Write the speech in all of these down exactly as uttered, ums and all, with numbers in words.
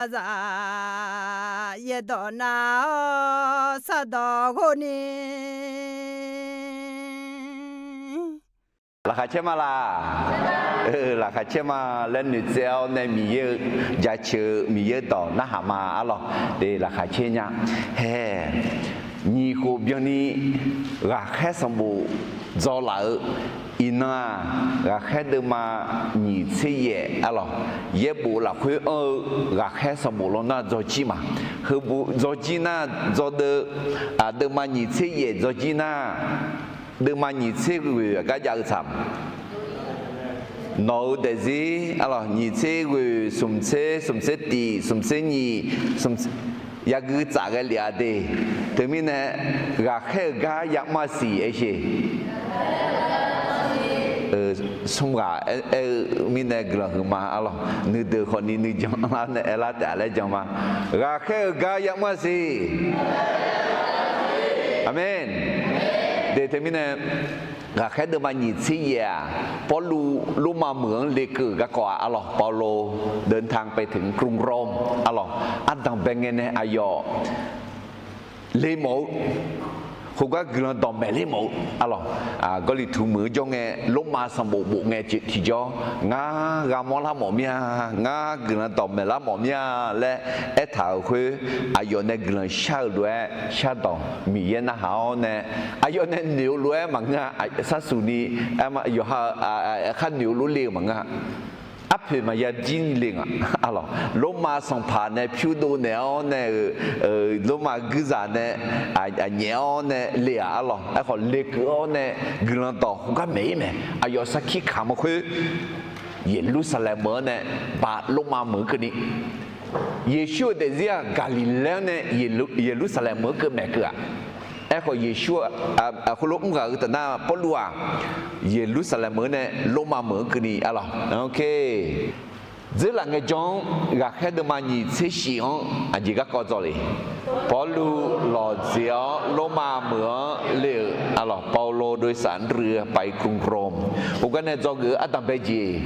Aqzaf yaerdawq nav-awr sardawq ghov ni. Laqkhaq caer ma laq? Laqkhaq caer ma laer noeqtsaev-awr nae Miqyaer-eu jaceuq-eu Miqyaer-eu dawq narhaq ma arlawq. Laqkhaq caer nya. Hae, nyiq khof byanni ghaqkhaer sanqbof dzaw laf-eu, iqnan-aq, ghaqkhaer deuvma nyiq tser yaef arlawq, yaerbof lafkhoer anr-eu ghaqkhaer sanqbof law nar dzawjir ma. Heu bof dzawjir nar, dzawdeuv, deuvma nyiq tser yaef dzawjir nar, deuvma nyiq tser ghoeq aqgar jav-eu tsaq ma. Nawq-eu daefzir arlawq, nyiq tser ghoeq, smq tser, smq tser tiq, smq tser nyiq, smq yagui tsaf ghae lef-a de. Teumirnae, ghaqkhaer-euq gar yamr-a siq aer sher. Smr ghaq aer-eu mirnae guiqlanq huiqma arlawq. Nuideuq khawfni nuijan lar nae aerlar taef-a laer jan ma. Ghaqkhaer-euq gar yamr-a siq. Aqmeq. De teumirnae, ghaqkhaer deuvma nyiq tser yaef-aq, Pawrluv Lormav meuq-anr lekeuv-euq garkawv-a arlawq, เปาโลเดินทางไปถึงกรุงโรม arlawq, ardanq bae ngae nae aqyawf lemawf-eu, khoergar guiqlanq dawqmaeq ler mawf-eu arlawq. Gawrliqtu meuq-anr jawr ngae, Lormav sanqbof bof ngae tiqjawr, ngar gha mawrlar mawf mir-a, ngar guiqlanq dawqmaeq lar mawf mir-a laer aertaq-euq khoer, aqyawf nae guiqlanq shar-euq lof-aer shardawq Miqyaer narhaq-awr nae, aqyawf nae noeq-eu lof-aer maqngeur-a, sarsuq ni, yawqha-eu khar noeq-eu lof le-euq maqngeur-a. Arpoeq maqya jir ni le nga arlawq. Lormav sanqpaq nae pyurdov naeq-awr nae-euq, Lormav guirzaq nae nyaef-awr nae le-aq arlawq. Aerkhawf lekeuv-awr nae guiqlanq dawq khoergar maeq-ir mae. Aqyawf sarkir kamq-eu khoer, Yeqlursaqlaeq meuq-anr nae ba Lormav meuq-anr keuvni, Yeqsur-euq daefzir-aq Gaqliqlaer-anr nae Yeqlursaqlaeq meuq-anr keuv maeq keuv-aq. Aerkhawf Yeqsur-aq, khoerlof mr ghaq-eu taf nar Pawrluv-aq, Yeqlursaqlaeq meuq-anr nae Lormav meuq-anr keuvni arlawq. Dzeurlaf ngaejawr-anr ghaqkhaer deuvma nyiq tser shif-anr aqjeq garkawv dzawle. Pawrluv lawqdzeq-awr Lormav meuq-anr le-euq arlawq, เปาโลโดยสารเรือไปกรุงโรม khoergar nae dzawgeuf-eu ardanq bae jeq,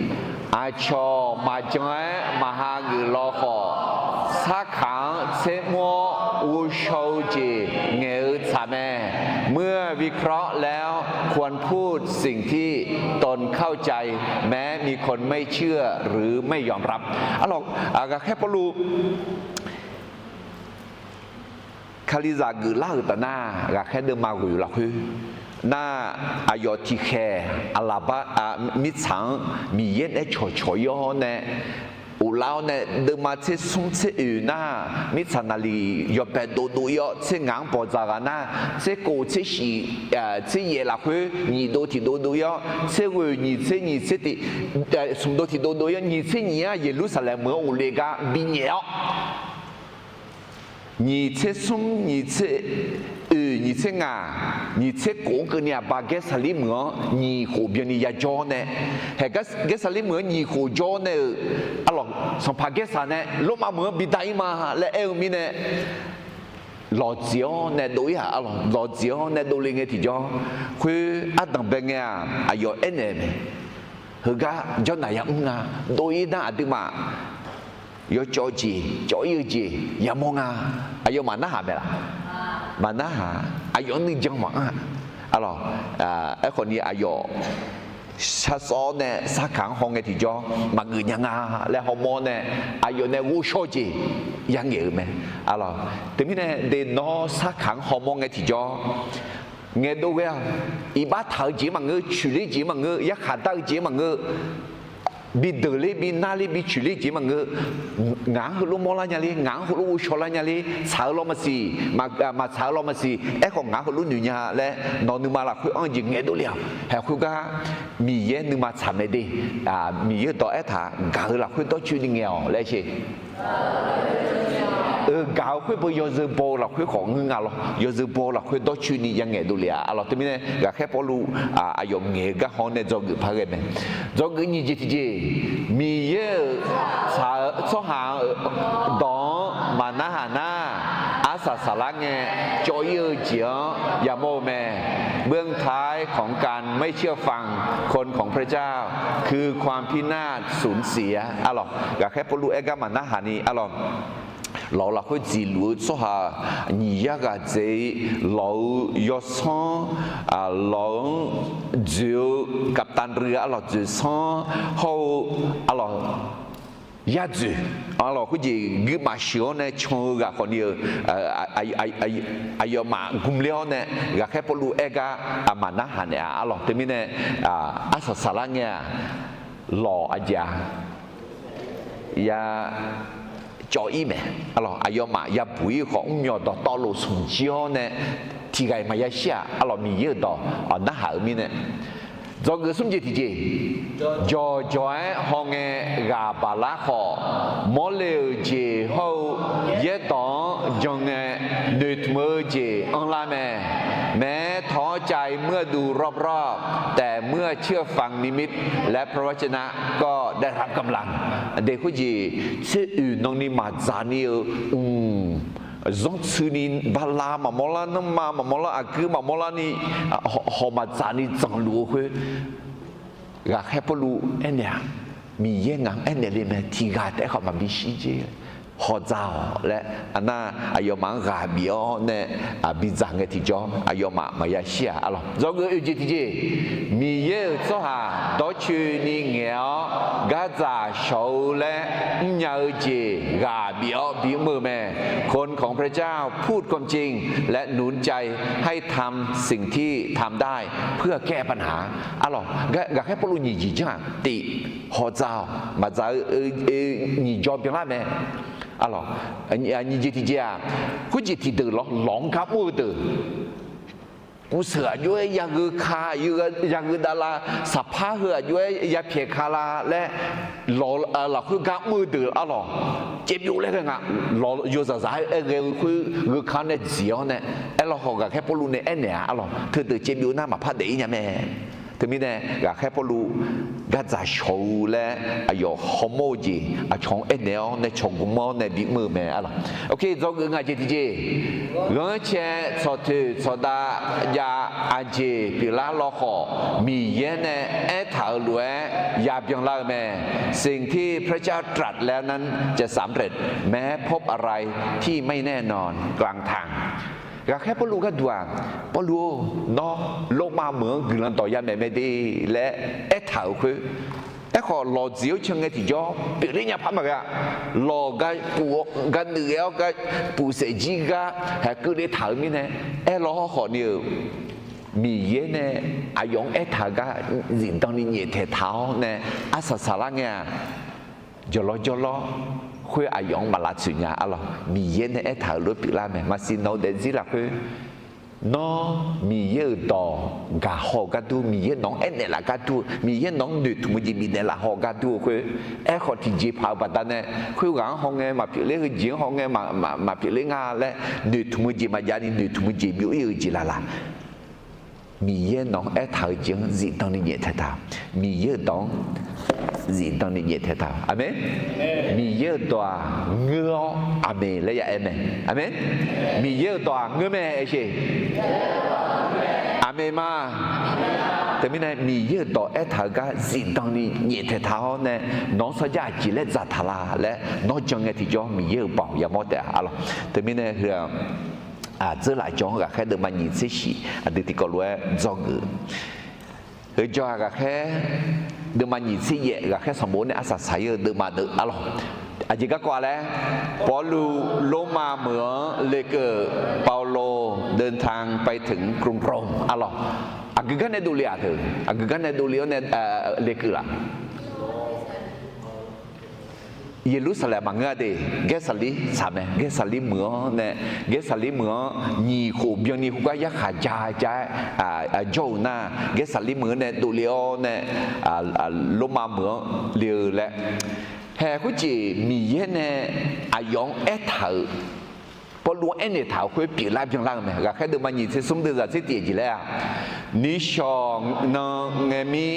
aqcawq maqjan-aer maqha geuf law khawf, sarkaq-anr tsermr-awr ghovshaw-eu jeq ngaeq-eu tsaq mae. เมื่อวิเคราะห์แล้ว ควรพูดสิ่งที่ตนเข้าใจ แม้มีคนไม่เชื่อหรือไม่ยอมรับ arlawq. Ghaqkhaer Pawrluv Kalizaq geuflar-euq taf nar, ghaqkhaer deuvma ghoeq lafkhoer nar, aqyawf tiqkhaeq aqlaqbar mirtsaq-anr Miqyaer nae cawqcawq-ir-awr nae, ghoflar-awr nae deuvma tser smr tser oeq nar, mirtsaq naqliq yawbae dovdov-ir-awr, tser ngaq-anr bawqdzaq ghaq nar, tser kof tser shif tser yaef lafkhoer nyiq dov tiq dovdov-ir-awr, tser ghoeq nyiq tser nyiq tser tiq, smq dov tiq dovdov-ir-awr, nyiq tser nyiq-anr Yeqlursaqlaeq meuq-anr ghofle gar binyaef-awr, nyiq tser smr nyiq tser oeq nyiq tser ngaq nyiq tser kof-anr keuvni aqba Gaersaqlir meuq-anr nyiq khof byanni yajawr nae, haeq Gaersaqlir meuq-anr nyiq khof jawr nae-euq arlawq, sanqpaq Gaersaq nae Lormav meuq-anr bida-ir ma laer aer-eu mirnae, lawqdzeq-awr nae dov-ir-aq arlawq, lawqdzeq-awr nae dovle ngae tiqjawr, khoer ardanq bae ngae-aq aqyawf aernaeq mae. Heugar jawrnaq yamr nga, dov-ir nar aqduimaf yawcawv jeq cawv-ir-eu jeq yamawr nga. Aqyawf maqnarhaq mae laq? Maqnarhaq. Aqyawf nuijan maqanr-a arlawq. Aerkhawfni aqyawf sharsawv-awr nae sarkaq-anr haw ngae tiqjawr maqgeuf nya nga laer hawmawr nae, aqyawf nae ghovshaw jeq yangaeq-euq mae arlawq. Teumirnae de nawr sarkaq-anr hawmawr ngae tiqjawr ngaeqdov ghae-aq, iqbax taq-eu jeq maqngeur, coeqler jeq maqngeur, yarkhaq dar-eu jeq maqngeur, bideuq ler bi nar ler bi coeqler jeq maqngeur, ngaq-anr heulof mawrlar nya ler, ngaq-anr heulof ghovshaw lar nya ler, tsaq-eu law maqsiq, maqtsaq-eu law maqsiq, aerkhawf ngaq-anr heulof noeq nya laer nawq nuima lafkhoer anr-eu jeq ngaeqdov le-aq, haeq khoergar Miqyaer nuima tsaq mae de. Miqyaer dawq aertaq gaq-eu lafkhoer dawrcoeni ngae-awq laer sher. Gaq-eu khoer beu yawzeu baw-eu lafkhoer khawf ngeur nga lawr, yawzeu baw-eu lafkhoer dawrcoeni yangaeq dovle-a arlawq. Teumirnae ghaqkhaer Pawrluv aqyawf ngaeq-eu gar haw nae dzawgeuf par ghae mae. Dzawgeuf nyiq jeq tiqjeq, Miqyaer-euq tsaq-eu tsawrhaq-euq dawq-anr maqnarhaq nar, arsaq saqlar ngae cawv-ir-eu jeq-anr yamawr-eu mae. เบื้องท้ายของการไม่เชื่อฟังคนของพระเจ้า คือความพินาศสูญเสีย arlawq. Ghaqkhaer Pawrluv aer gar maqnarhaq ni arlawq. Lawq-eu lafkhoer dziqluf-eu tsawrhaq-aq, nyiq yar ghaq dzaeq-ir, lawq-eu yawsanr, lawq-anr dzoeq-eu กัปตันเรือ arlawq, dzoeqsanr hawr-eu arlawq, yadzoeq, arlawq, khoerjeq guimaf sheuq-awr nae can-eu ghaq khawf ni-euq aqyawfmaf gmler-awr nae ghaqkhaer Pawrluv aer gar maqnarhaq naeq-a arlawq. Teumirnae arsaq saqlar ngae-aq, lawq aqjeq-a ya cawv-ir mae. Arlawq, aqyawfmaf yabuq-ir-eu khawf mrmyawq dawqtawvluf smq jir-awr nae tiqghaq-iq maqya shir-aq, arlawq, Miqyaer-euq dawq narhaq-euq mirnae, dzawgeuf smr jeq tiqjeq, jawqjawq-aer hawngae ghaq baqlar khawf, mawrle-euq jeq hawr-eu yaerdawq-anr jan ngae noeqtmq-eu jeq anrlar mae. แม้ท้อใจเมื่อดูรอบๆ แต่เมื่อเชื่อฟังนิมิตและพระวจนะก็ได้รับกำลัง de khoerjeq tser oeq nan ni maqdzaq ni-eu, mq, zanrtsuini bala maqmawr lar, nanrma maqmawr lar, aqguir maqmawr lar ni, haw maqdzaq ni dzanqluf-eu khoer, ghaqkhaer Pawrluv aernaeq-aq, Miqyaer ngaq-anr aernaeq le mae, tiqghaq taef-aer khawf maqbi shir jer, hawdzaq-awq laer, aqnar aqyawfmaf-anr ghaq bif-awr nae bidzaq ngae tiqjawr aqyawfmaf maqya shir-aq arlawq. Dzawgeuf oeq jeq tiqjeq, Miqyaer-euq tsawrhaq dawrcoeni ngaeq-awr gardzaq shawq-eu laer mrnya-eu jeq ghaq bif-awr bimr-eu mae. คนของพระเจ้าพูดความจริงและหนุนใจให้ทำสิ่งที่ทำได้เพื่อแก้ปัญหา arlawq. Ghaqkhaer Pawrluv nyiq jeq janr-aq, tiq, hawdzaq-awq, maqdzaq-eu nyiq jawr byanlar mae. Arlawq, nyiq jeq tiqjeq-aq, khoerjeq tiqdeuq lawq, lawq-anr gar mr-eu deuq, kuvseuq aqjox-aer yagheu ka, yagheu davlav, saqpar heu aqjox-aer yapyaeq ka la laer, lawq lafkhoer gar mr-eu deuq arlawq, caevbyov laer ghae nga. Lawq yawzaq zaq-aer ghae-eu khoer gheu ka-anr nae dziq-awr nae, aerlawr haw ghaqkhaer Pawrluv nae aernaeq-a arlawq, teudeuq caevbyov nar maqpar daef-ir nya mae. Teumirnae ghaqkhaer Pawrluv gardzaq shawq-eu laer aqyawf hawmawr-eu jeq aqcawq-anr aernaeq-awr nae cawqgmr-awr nae bimr-eu mae arlawq. Oke, dzawgeuf ngaq jeq tiqjeq, ghanrcae tsawqtoeq tsawqdav jav aqjeq pyeuflar lawkhawf, Miqyaer nae aertaq-euq lof-aer yabyan lar-eu mae. สิ่งที่พระเจ้าตรัสแล้วนั้นจะสำเร็จ แม้พบอะไรที่ไม่แน่นอนกลางทาง Ghaqkhaer Pawrluv gharduq-aq, Pawrluv-or, nawr Lormav meuq-anr guiqlanq dawq yamaeq mae de laer aertaq-euq khoer, aerkhawf lawq dziq-awr can ngae tiqjawr pyeufler nya par maqghae-a. Lawq gar puf gar nuiv ghae-awr gar puf saef jir gar haeq keuvle taq-euq mirnae, aerlawr hawkhawf ni-euq Miqyaer nae aqyawf-anr aertaq-eu gar zifdan ni nyaeftaeq taq-awr nae arsaq saqlar ngae-aq, jawrlawr jawrlawr khoer aqyawf-anr maq lavtsoeq nya arlawq. Miqyaer nae aertaq-euq lof-aer pyeuflar mae. Maqsiq nawq-eu daefzir lafkhoer, nawr Miqyaer-euq dawq gaq haw-eu gar dur, Miqyaer nawq-anr aernaeq laf gar dur-eu, Miqyaer nawq-anr noeqtmq-eu jeq bifnaeq laf haw-eu gar dur-eu khoer, aerkhawf tiqjeqpaq-euq baqdanae khoerghaq-anr hawngae maqpyeufler, heujeq-anr hawngae maqpyeufler nga laer noeqtmq-eu jeq maqjav ni noeqtmq-eu jeq byov-ir-eu jeq laf laf. Miqyaer nawq-anr aertaq-eu jeq-anr zifdan ni nyaeftaeq taq-awq. Miqyaer-euq dawq-anr zifdan ni nyaeftaeq taq-awq. Aqmeq. Miqyaer-euq dawq-aq ngeur-awr aqmeq laer ya aer mae. Aqmeq. Miqyaer-euq dawq-aq ngeur mae, aersheq. Aqmeq ma. Teumirnae Miqyaer-euq dawq aertaq-eu gar zifdan ni nyaeftaeq taq-awr nae, nawq-anr sarjax aqjeq laer dzaqtaq la laer nawr jan ngae tiqjawr Miqyaer-euq baoq yamawr taef-a arlawq. Teumirnae heu-aq, dzeur laf jawr-anr ghaqkhaer deuvma nyiq tser shif aqdui tiqkawv lof-aer dzawgeuf. Heu jawr-aq ghaqkhaer deuvma nyiq tser yaef, ghaqkhaer sanqbof nae arsaq saq-ir-eu deuvma deuv arlawq. Aqjeq garkawv-a laer, Pawrluv Lormav meuq-anr lekeuv, เปาโลเดินทางไปถึงกรุงโรม arlawq. Aqgeu gar nae dovle-aq teu, aqgeu gar nae dovle-awr nae lekeuv laf. Yeqlursaqlaeq maqngeur-a de, Gaersaqlir tsaq mae. Gaersaqlir meuq-anr nae, Gaersaqlir meuq-anr nyiq khof byanni khoergar yarkhaq ja ja-aer jawr-euq nar, Gaersaqlir meuq-anr nae dovle-awr nae, Lormav meuq-anr le-eu laer. Haeq khoerjeq Miqyaer nae aqyawf-anr aertaq-euq, Pawrluv-anr aernaeq taq-euq khoer pyeuflar byanlar-eu mae. Ghaqkhaer deuvma nyiq tser smr deuv zaq tser tiq jeq laer-aq, นิสหนอนแงมมี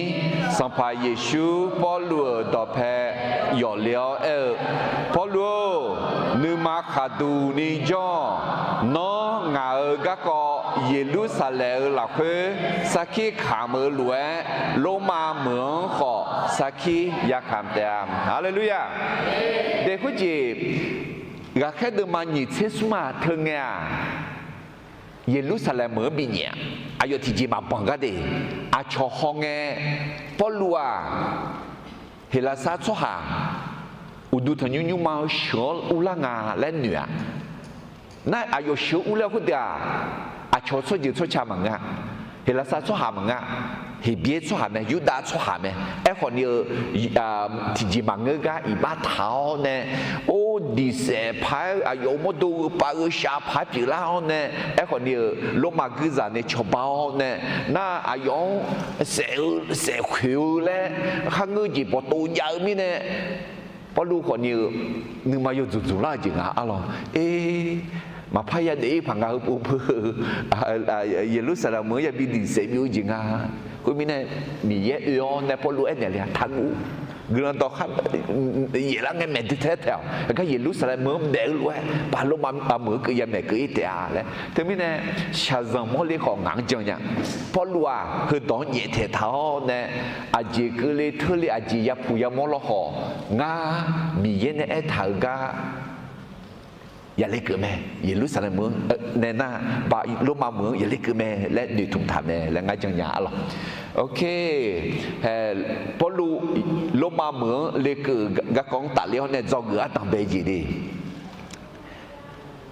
Sanqpaq Yeqsur Pawrluv-euq dawqpae yawf le-awr aer-eu, Pawrluv-or, nuima khaqduq ni jawr-awq. Nawr ngaq-euq garkawv Yeqlursaqlaeq-euq lafkhoer sarkir kamq-eu lof-aer, Lormav meuq-anr khawf sarkir yakamq taef-a. Haleluya! Daef khoerjeq, ghaqkhaer deuvma nyiq tser smr-aq, teu ngae-aq, Yeqlursaqlaeq meuq-anr binyaef-a. Aqyawf tiqjeq maqbanq gar de. Aqcawq hawngae, Pawrluv-aq, Heqlaqsar tsawrhaq uqduq tanqnymr nymrma-eu sheuq-anr urlar nga laer noeq-a. Nar aqyawf sheuq-anr urler khoerdeuq-aq, aqcawq tsawrjeuq tsawrca maqngeur-a. Heqlaqsar tsawrhaq maqngeur-a. Heqbyaer tsawrhaq mae, Yurdav tsawrhaq mae. Aerkhawf ni-eu, tiqjeq maqngeur gar iqbax taq-awr nae, or, diqsaef paq-aer aqyawf-euq mawrdo gheu pav gheu shav paq-aer pyeuflar-awr nae, aerkhawf ni-eu Lormav guirzaq nae cawba-awr nae, nar aqyawf-anr saef-eu saef khoeq-eu laer kharngeur jeq bawqtov jav-eu mirnae, Pawrluv khawf ni-eu nuima yawdzuq dzuq lar-eu jeq nga arlawq. Er, maqpar yadaef-ir paq nga heu pov beu, Yeqlursaqlaeq meuq-anr yabi diqsaef byov-eu jeq nga. Khoermirnae, Miqyaer oe-awr nae Pawrluv aernaeq le-a, taqguv. Guiqlanq dawqkhar yaeflar ngae maeq dui tae-aer taeq-awq. Aqgar Yeqlursaqlaeq meuq-anr baef-eu lof-aer, Baq Lormav meuq-anr keuv ya maeq keuv-ir taef-a laer. Teumirnae, shaqzanq mawrle khawf ngaq-anr jan nya. Pawrluv-aq heudawq-anr jaeftaeq taq-awr nae, aqjeq keuvle teurle aqjeq yapuq yamawr lawkhawf, ngar Miqyaer nae aertaq-euq gar yaqle keuvmae, Yeqlursaqlaeq meuq-anr nae nar, Baq Lormav meuq-anr yaqle keuvmae laer noeqtmq taq mae laer ngar jan nya arlawq. Oke, Pawrluv Lormav meuq-anr lekeuv garkawv-anr tafler-awr nae dzawgeuf ardanq bae jeq de.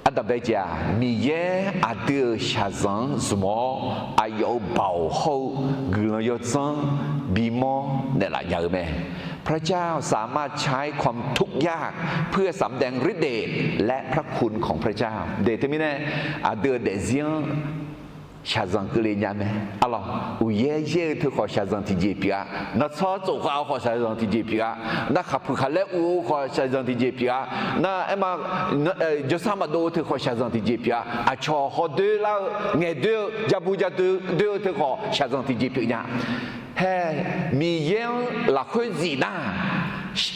Ardanq bae jeq-aq, Miqyaer aqdui-euq shaqzanq-anr zmq-awr, aqyawf-euq baoq hawr-eu guiqlanq yawdzanr bimawr naeqlaf nya-eu mae. พระเจ้าสามารถใช้ความทุกข์ยากเพื่อสำแดงฤทธิ์เดชและพระคุณของพระเจ้า de teumirnae, aqdui-euq daefzir-anr shaqzanq keuvle nya mae. Arlawq, uqyaer yaer-eu teu khawf shaqzanq tiqjeq pyeuf-a. Nartsawr tsofkhav-eu khawf shaqzanq tiqjeq pyeuf-a. Nar khaqpuiq khaqlaer uv-eu khawf shaqzanq tiqjeq pyeuf-a. Nar aerma, jawrsar maqdov-eu teu khawf shaqzanq tiqjeq pyeuf-a. Aqcawq hawdoer lar-eu, ngaeqdoer-eu, jabu jadoer doer-eu teu khawf shaqzanq tiqjeq pyeuf nya. Hae, Miqyaer-anr lafkhoer zif nar,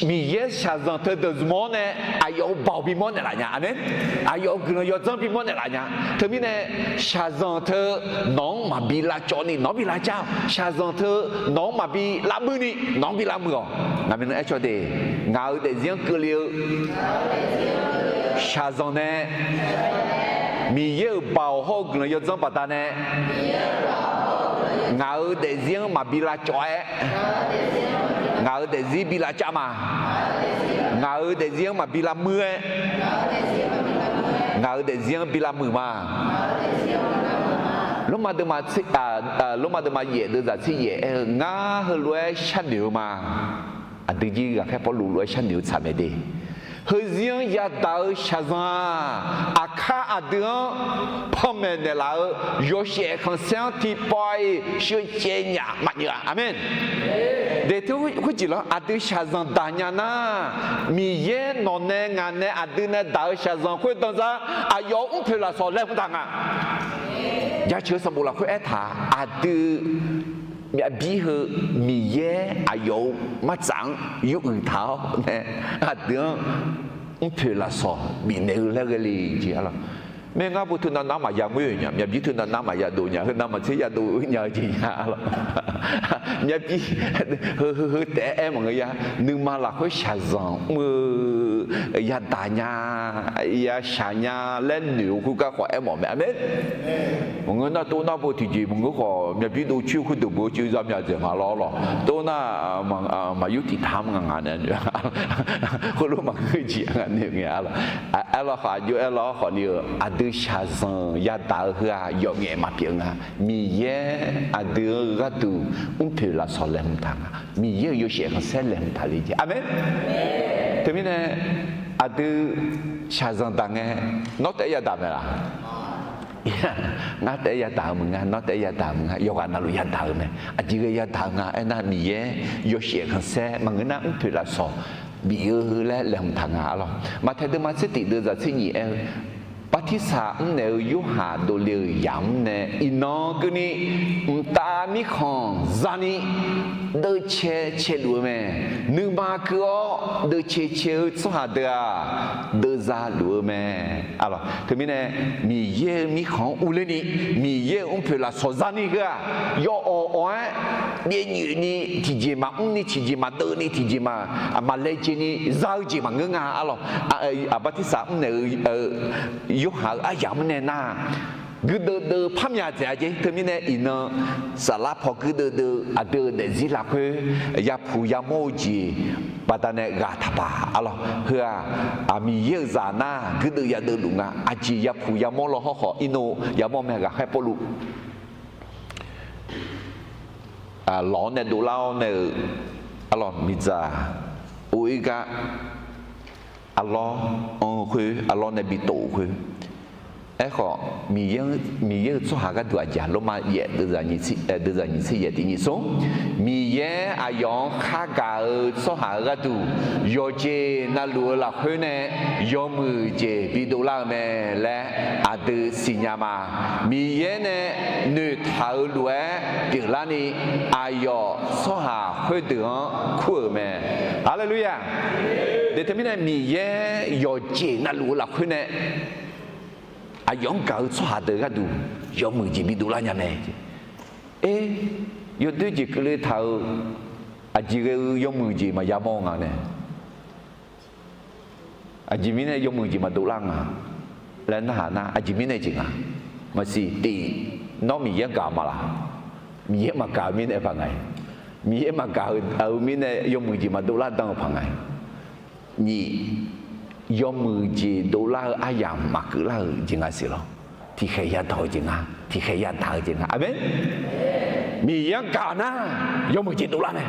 Miqyaer shaqzanq teudeuq zmq-awr nae, aqyawf-euq baoq bimawr naeqlaf nya. Aqmeq. Aqyawf-euq guiqlanq yawdzanr bimawr naeqlaf nya. Teumirnae, shaqzanq teu nawq-anr maqbi lavcawv ni nawq-anr bi lavcav-awq. Shaqzanq teu nawq-anr maqbi lavmuiq ni nawq-anr bi lavmuiq-awq. Ngaq maeqnan aercawv de, ngaq-euq daefzir-anr keuvle-eu shaqzanq nae Miqyaer-euq baoq hawr-eu guiqlanq yawdzanr baqdanae, ngaq-euq daefzir-anr maqbi lavcawv-aer, ngaq-euq daefzir bi lavcav ma. Ngaq-euq daefzir-anr maqbi lavmuiq-aer, ngaq-euq daefzir-anr bi lavmuiq ma. Lormav deuvma tser, Lormav deuvma yaef deuvzaq tser yaef aer-eu, ngar heulof-aer sharnoeq-eu ma. Aqdui jir ghaqkhaer Pawrluv lof-aer sharnoeq-eu tsaq mae de. Heuzir-anr yadaq-eu shaqzanq-aq, aqkar aqdui-anr panmaeq naeqlaf-eu yawshaef khanqsaer-anr tiqpawf-iq sheucaev nyaf maqnyoeq-a. Aqmeq. Daeqteu khoerjeq lar aqdui shaqzanq daq nya nar, Miqyaer nawq nae ngaq nae aqdui nae daq-eu shaqzanq khoerdanzar aqyawf-euq mrpoeq lafsawq laeqhmq taq nga. Jaceuq-eu sanqbof lafkhoer aertaq-a, aqdui myav bir heu Miqyaer aqyawf-euq martsaf-anr yur uiq taq-awr nae, aqdui-anr mrpoeq lafsawq bifnaeq-eu laer ghae le jeq arlawq. Maerngar bu teunav nar maqya ngoer-euq nya, myav bir teunav nar maqya dov nya, heu navmaqtser ya dov-eu nya-eu jeq nya arlawq. Myav bir heu heu heu taef-aer aer maqngeur ya. Nuima lafkhoer shaqzanq mr-eu yadaq nya, yashaq nya laer noeq-eu khoergar khawf aermawf mae. Aqmeq. Maqngeur nar tov nar bo tiqjeq maqngeur khawf myav bir dov coer-eu khoerdeuq beu coer za myav dzaeq nga lawr lawq. Tov nar maqyur tiq tam nga nga nae noeq-a. Khoerlof maqngeur jeq nga noeq ngae arlawq. Aerlawq khawf aqjox aerlawq khawf ni-euq aqdui shaqzanq yadaq-eu heu-aq yawf ngaef maqpyeuf nga. Miqyaer aqdui-euq gharduq mrpoeq lafsawq laeqhmq taq nga. Miqyaer-euq yawshaef khanqsaer laeqhmq taq le jeq. Aqmeq. Teumirnae aqdui shaqzanq daq ngae, nawr taef-aer yadaq mae laq? Ngar taef-aer yadaq-eu maqnga, nawr taef-aer yadaq-eu maqnga, yawqghaq navluf yadaq-eu mae. Aqjeq ghae yadaq-eu nga aernar, Miqyaer yawshaef khanqsaer maqngeur nar mrpoeq lafsawq bif-eu laer laeqhmq taq nga arlawq. Maqtaeq deuvma tser tiq deuvzaq tser nyiq aer-eu, bartirsaq mrnaeq-eu Yorhaq dovle-euq yamq-anr nae iqnan keuvni mqtav mirkhanq zani deuvcae caeluf-eu mae. Nuima keuv-awr deuvcae cae-eu tsawrhaq deuq-aq, deuq za luf-eu mae. Arlawq, teumirnae Miqyaer-euq mirkhanq-anr urler ni, Miqyaer-euq mrpoeq lafsawq zani heu-aq, yawawq awq-aer byaev nyoeq ni, tiqjeq maqmr ni, tiqjeq maqdeuv ni, tiqjeq maq, maqlaejae ni za-eu jeq maqngeur nga. Arlawq, aqbartirsaq mrnaeq-eu Yorhaq-euq aryamq-anr nae nar, guirdeuv deuv-eu par myaq dzaeq-a jeq. Teumirnae iqnan saflar paw guirdeuv deuv-eu aqdui-euq daefzir lafkhoer yapuq yamawr-eu jeq baqdanae ghaq taqpaq. Arlawq, heu-aq, Miqyaer-euq zaq nar guirdeuv yadeuv luf nga. Aqjeq yapuq yamawr law hawrkhawf, irnov yamawr mae. Ghaqkhaer Pawrluv lawq-anr nae dovlar-awr nae-eu, arlawq, miqdzaq or-ir gar arlawr anr-eu khoer, arlawr nae bi tof-euq khoer. Aerkhawf, Miqyaer-euq tsawrhaq gharduq aqjeq-aq, Lormav yaef deuvzaq nyiq tser yaef tiq nyiq smr, Miqyaer aqyawf-anr khar gaq-eu tsawrhaq-euq gharduq yawqjeq navluf-eu lafkhoer nae yawmuiq jeq bidov lar-eu mae laer aqdui siqnya ma. Miqyaer nae noeqtaq-euq lof-aer pyeuflarni, aqyawf tsawrhaq khoerdeuq-anr kur-euq mae. Haleluya! Deuq teumirnae Miqyaer yawqjeq navluf-eu lafkhoer nae aqyawf-anr gaq-eu tsawrhaq deuq gharduq yawmuiq jeq bidov lar nya mae. Aer, yawdoer jeq keuvle taq-eu aqjeq ghae-eu yawmuiq jeq maqya mawr nga nae, aqjeq mirnae yawmuiq jeq maqdov lar nga laer narhaq nar, aqjeq mirnae jeq nga. Maqsiq tiq, nawr Miqyaer-anr gaq-eu ma laq? Miqyaer maqgaq-eu mirnae paq nga-iq. Miqyaer maqgaq-eu mirnae yawmuiq jeq maqdov lar dan-eu paq nga-iq. Nyiq, yawmuiq jeq dovlar-eu aryamq maqkeuv lar-eu jeq nga siq lawr. Tiqkhaeq yadawq-eu jeq nga, tiqkhaeq yadaq-eu jeq nga. Aqmeq. Miqyaer-anr gaq nar, yawmuiq jeq dovlar mae.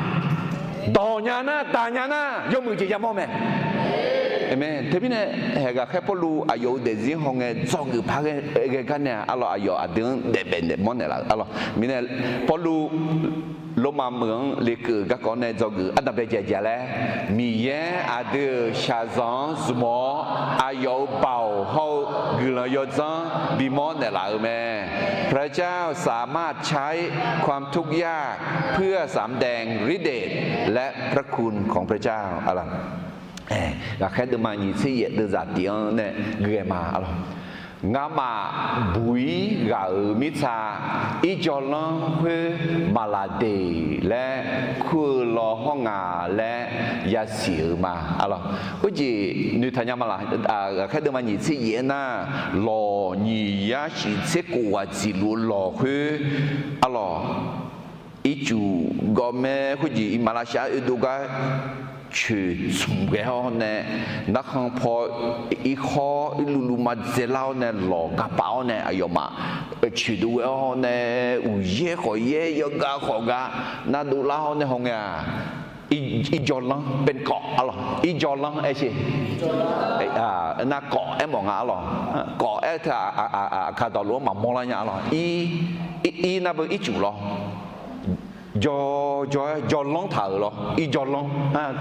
Dawq nya nar, daq nya nar, yawmuiq jeq yamawr mae. Aqmeq. Teumirnae, haeq ghaqkhaer Pawrluv aqyawf-euq daefzir hawngae dzawgeuf par ghae gar nae-aq, arlawq, aqyawf aqdui-anr daef baef naeq mawr naeqlaf-eu arlawq. Mirnae Pawrluv Lormav meuq-anr lekeuv-euq garkawv nae dzawgeuf ardanqbae jaeq jaeq laer, Miqyaer aqdui-euq shaqzanq-anr zmq-awr, aqyawf-euq baoq hawr-eu guiqlanq yawdzanr bimawr naeqlaf-euq mae. พระเจ้าสามารถใช้ความทุกข์ยากเพื่อสำแดงฤทธิ์เดชและพระคุณของพระเจ้า Ghaqkhaer deuvma nyiq tser yaef deuvzaq tiq-anr nae ghae ma arlawq. Ngamaf buq-ir ghaq-euq mirtsa irjawvlanr khoer maqlaqdeq laer kur-eu law hawr nga laer yasiq-euq ma arlawq. Khoerjeq noeqtaq nya ma laq? Ghaqkhaer deuvma nyiq tser yaef-aer nar, lawq nyiq yar shif tser kof ghaq dziqluf-eu lawq khoer arlawq. Ircuf gawv mae khoerjeq iqmalavshav oedov gar coeq tsmq ghae-awr nae, narkhan paw irkhawr irluvluv ma dzaelar-awr nae lawq gapaf-awr nae aqyawfmaf coeqdov ghae-awr nae, uqyaer khawf yaer yawgav khawf gav navdov lar-awr nae hawngae-aq, irjawvlanr เป็นเกาะ arlawq, irjawvlanr aer sher. Nar เกาะ aer mawf nga arlawq. เกาะ aer-eu teu-aq, aqkaq dawqluf-anr maqmawr lar nya arlawq. Ir, ir nar beu ircuf lawr. Jawr, jawr-aer jawrlanr taq-euq lawr. Irjawvlanr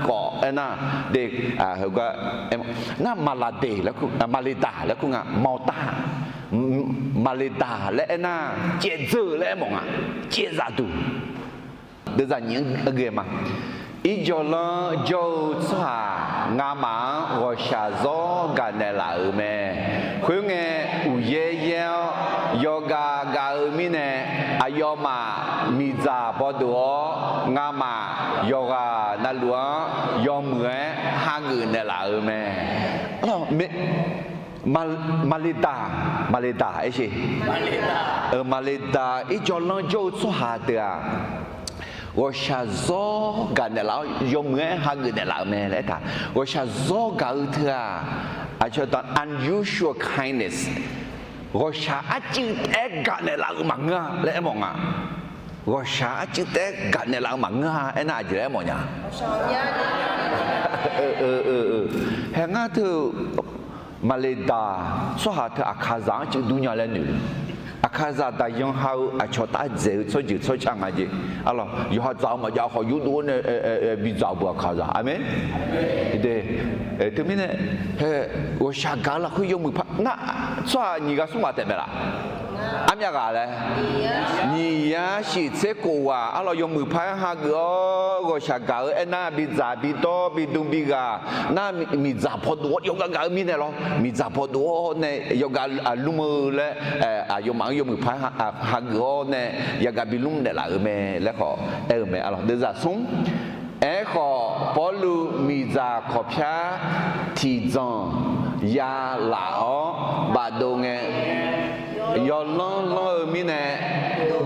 เกาะ aernar, de, heugar, nar maqlaqdeq laer kur, maqleqdaq laer kur nga, mawqtaq. Maqleqdaq laer aernar, caevdzeur-eu laer aer mawf nga. Caevzaf duq. Deuvzaq nyiq-anr ghae ma. Irjawvlanr jawr-eu tsawrhaq ngamaf-anr ghawqshaq zawr gaqnaeq laf-euq mae. Khoerngae, uqyaer yaer-awr yawgav gav-eu mirnae, aqyawfmaf miqdzaq bawdov-awr ngamaf yawqghaq navluf-anr yawmuiq-aer hageuf naeqlaf-euq mae. Maqleqdaq, maqleqdaq aer sher. Maqleqdaq irjawvlanr jawr-eu tsawrhaq deuq-aq, ghawqshaq zawr gaqnaeq laf-awr yawmuiq-aer hageuf naeqlaf-euq mae laer aertaq. Ghawqshaq zawr gaq-eu teu-aq, aqcawq dawq unusual kindness, ghawqshaq arcuiv taef-aer gaqnaeq laf-eu maqngeur-a laer aermawf nga. Ghawqshaq arcuiv taef-aer gaqnaeq laf-eu maqngeur-a aernar, aqjeq laer aermawf nya? Hae ngar teu-eu maqleqdaq tsawrhaq teu Aqkaqzaq-anr cuiv dur nya laer noeq. Aqkaqzaq daqyan ha-eu aqcawq tav dzaeq-eu tsawrjeuq tsawrca nga jeq. Arlawq, yawqha dzaq-eu maqjav khawf yurdov-awr nae bidzaq-eu beu Aqkaqzaq. Aqmeq. Teumirnae, hae, ghawqshaq gaq-eu lafkhoer yawmuiq par nar, tsawrhaq nyiq ghaq smr ghaq taef mae laf? Armyav ghaq laer, nyiq yar shif tser khof ghaq arlawr yawmuiq par-aer hageuf-awr ghawqshaq gaq-eu aernar, bidzaq bidawr bidm bighaq nar, miqdzaq pawdov-awr yawgaq gaq-eu mirnae lawr, miqdzaq pawdov-awr nae yawgaq lmr-eu laer, aqyawfmaf-anr yawmuiq par hageuf-awr nae yagaq bilmr naeqlaf-euq mae laer khawf aer-eu mae arlawr. Deuvzaq smr. Aerkhawf, Pawrluv miqdzaq kawqpyar tiqdzanq ya laf-awr bafdov ngae, yawlanr lanr-eu mirnae,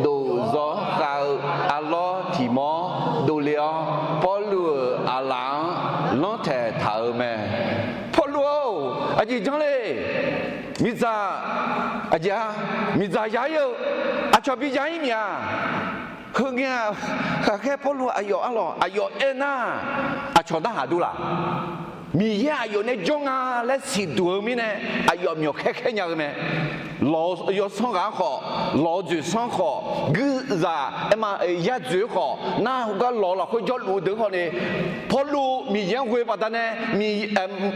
dof zawr khav-eu arlawr tiq mawr dovle-awr, Pawrluv-euq aqlaf-anr lanrtaeq taq-euq mae. Pawrluv-or, aqjeq janr le. Miqdzaq, aqjeq-a, miqdzaq ya ir-eu aqcawq bi ya ir mif-a. Heungae-aq, ghaqkhaer Pawrluv aqyawf arlawq aqyawf aernar, aqcawq narhaq dur laq? Miqyaer aqyawf nae jawr nga laer siqduq-eu mirnae, aqyawf myawq khaer khaer nya-eu mae. Lawq yawsanr ghaq-anr khawf, lawq dzoeqsanr khawf, guirzaq aerma yadzoeq-anr khawf, nar heugar lawq lafkhoer jawrluf-eu deuq-anr khawf ni, Pawrluv Miqyaer-anr ghoe baqdanae,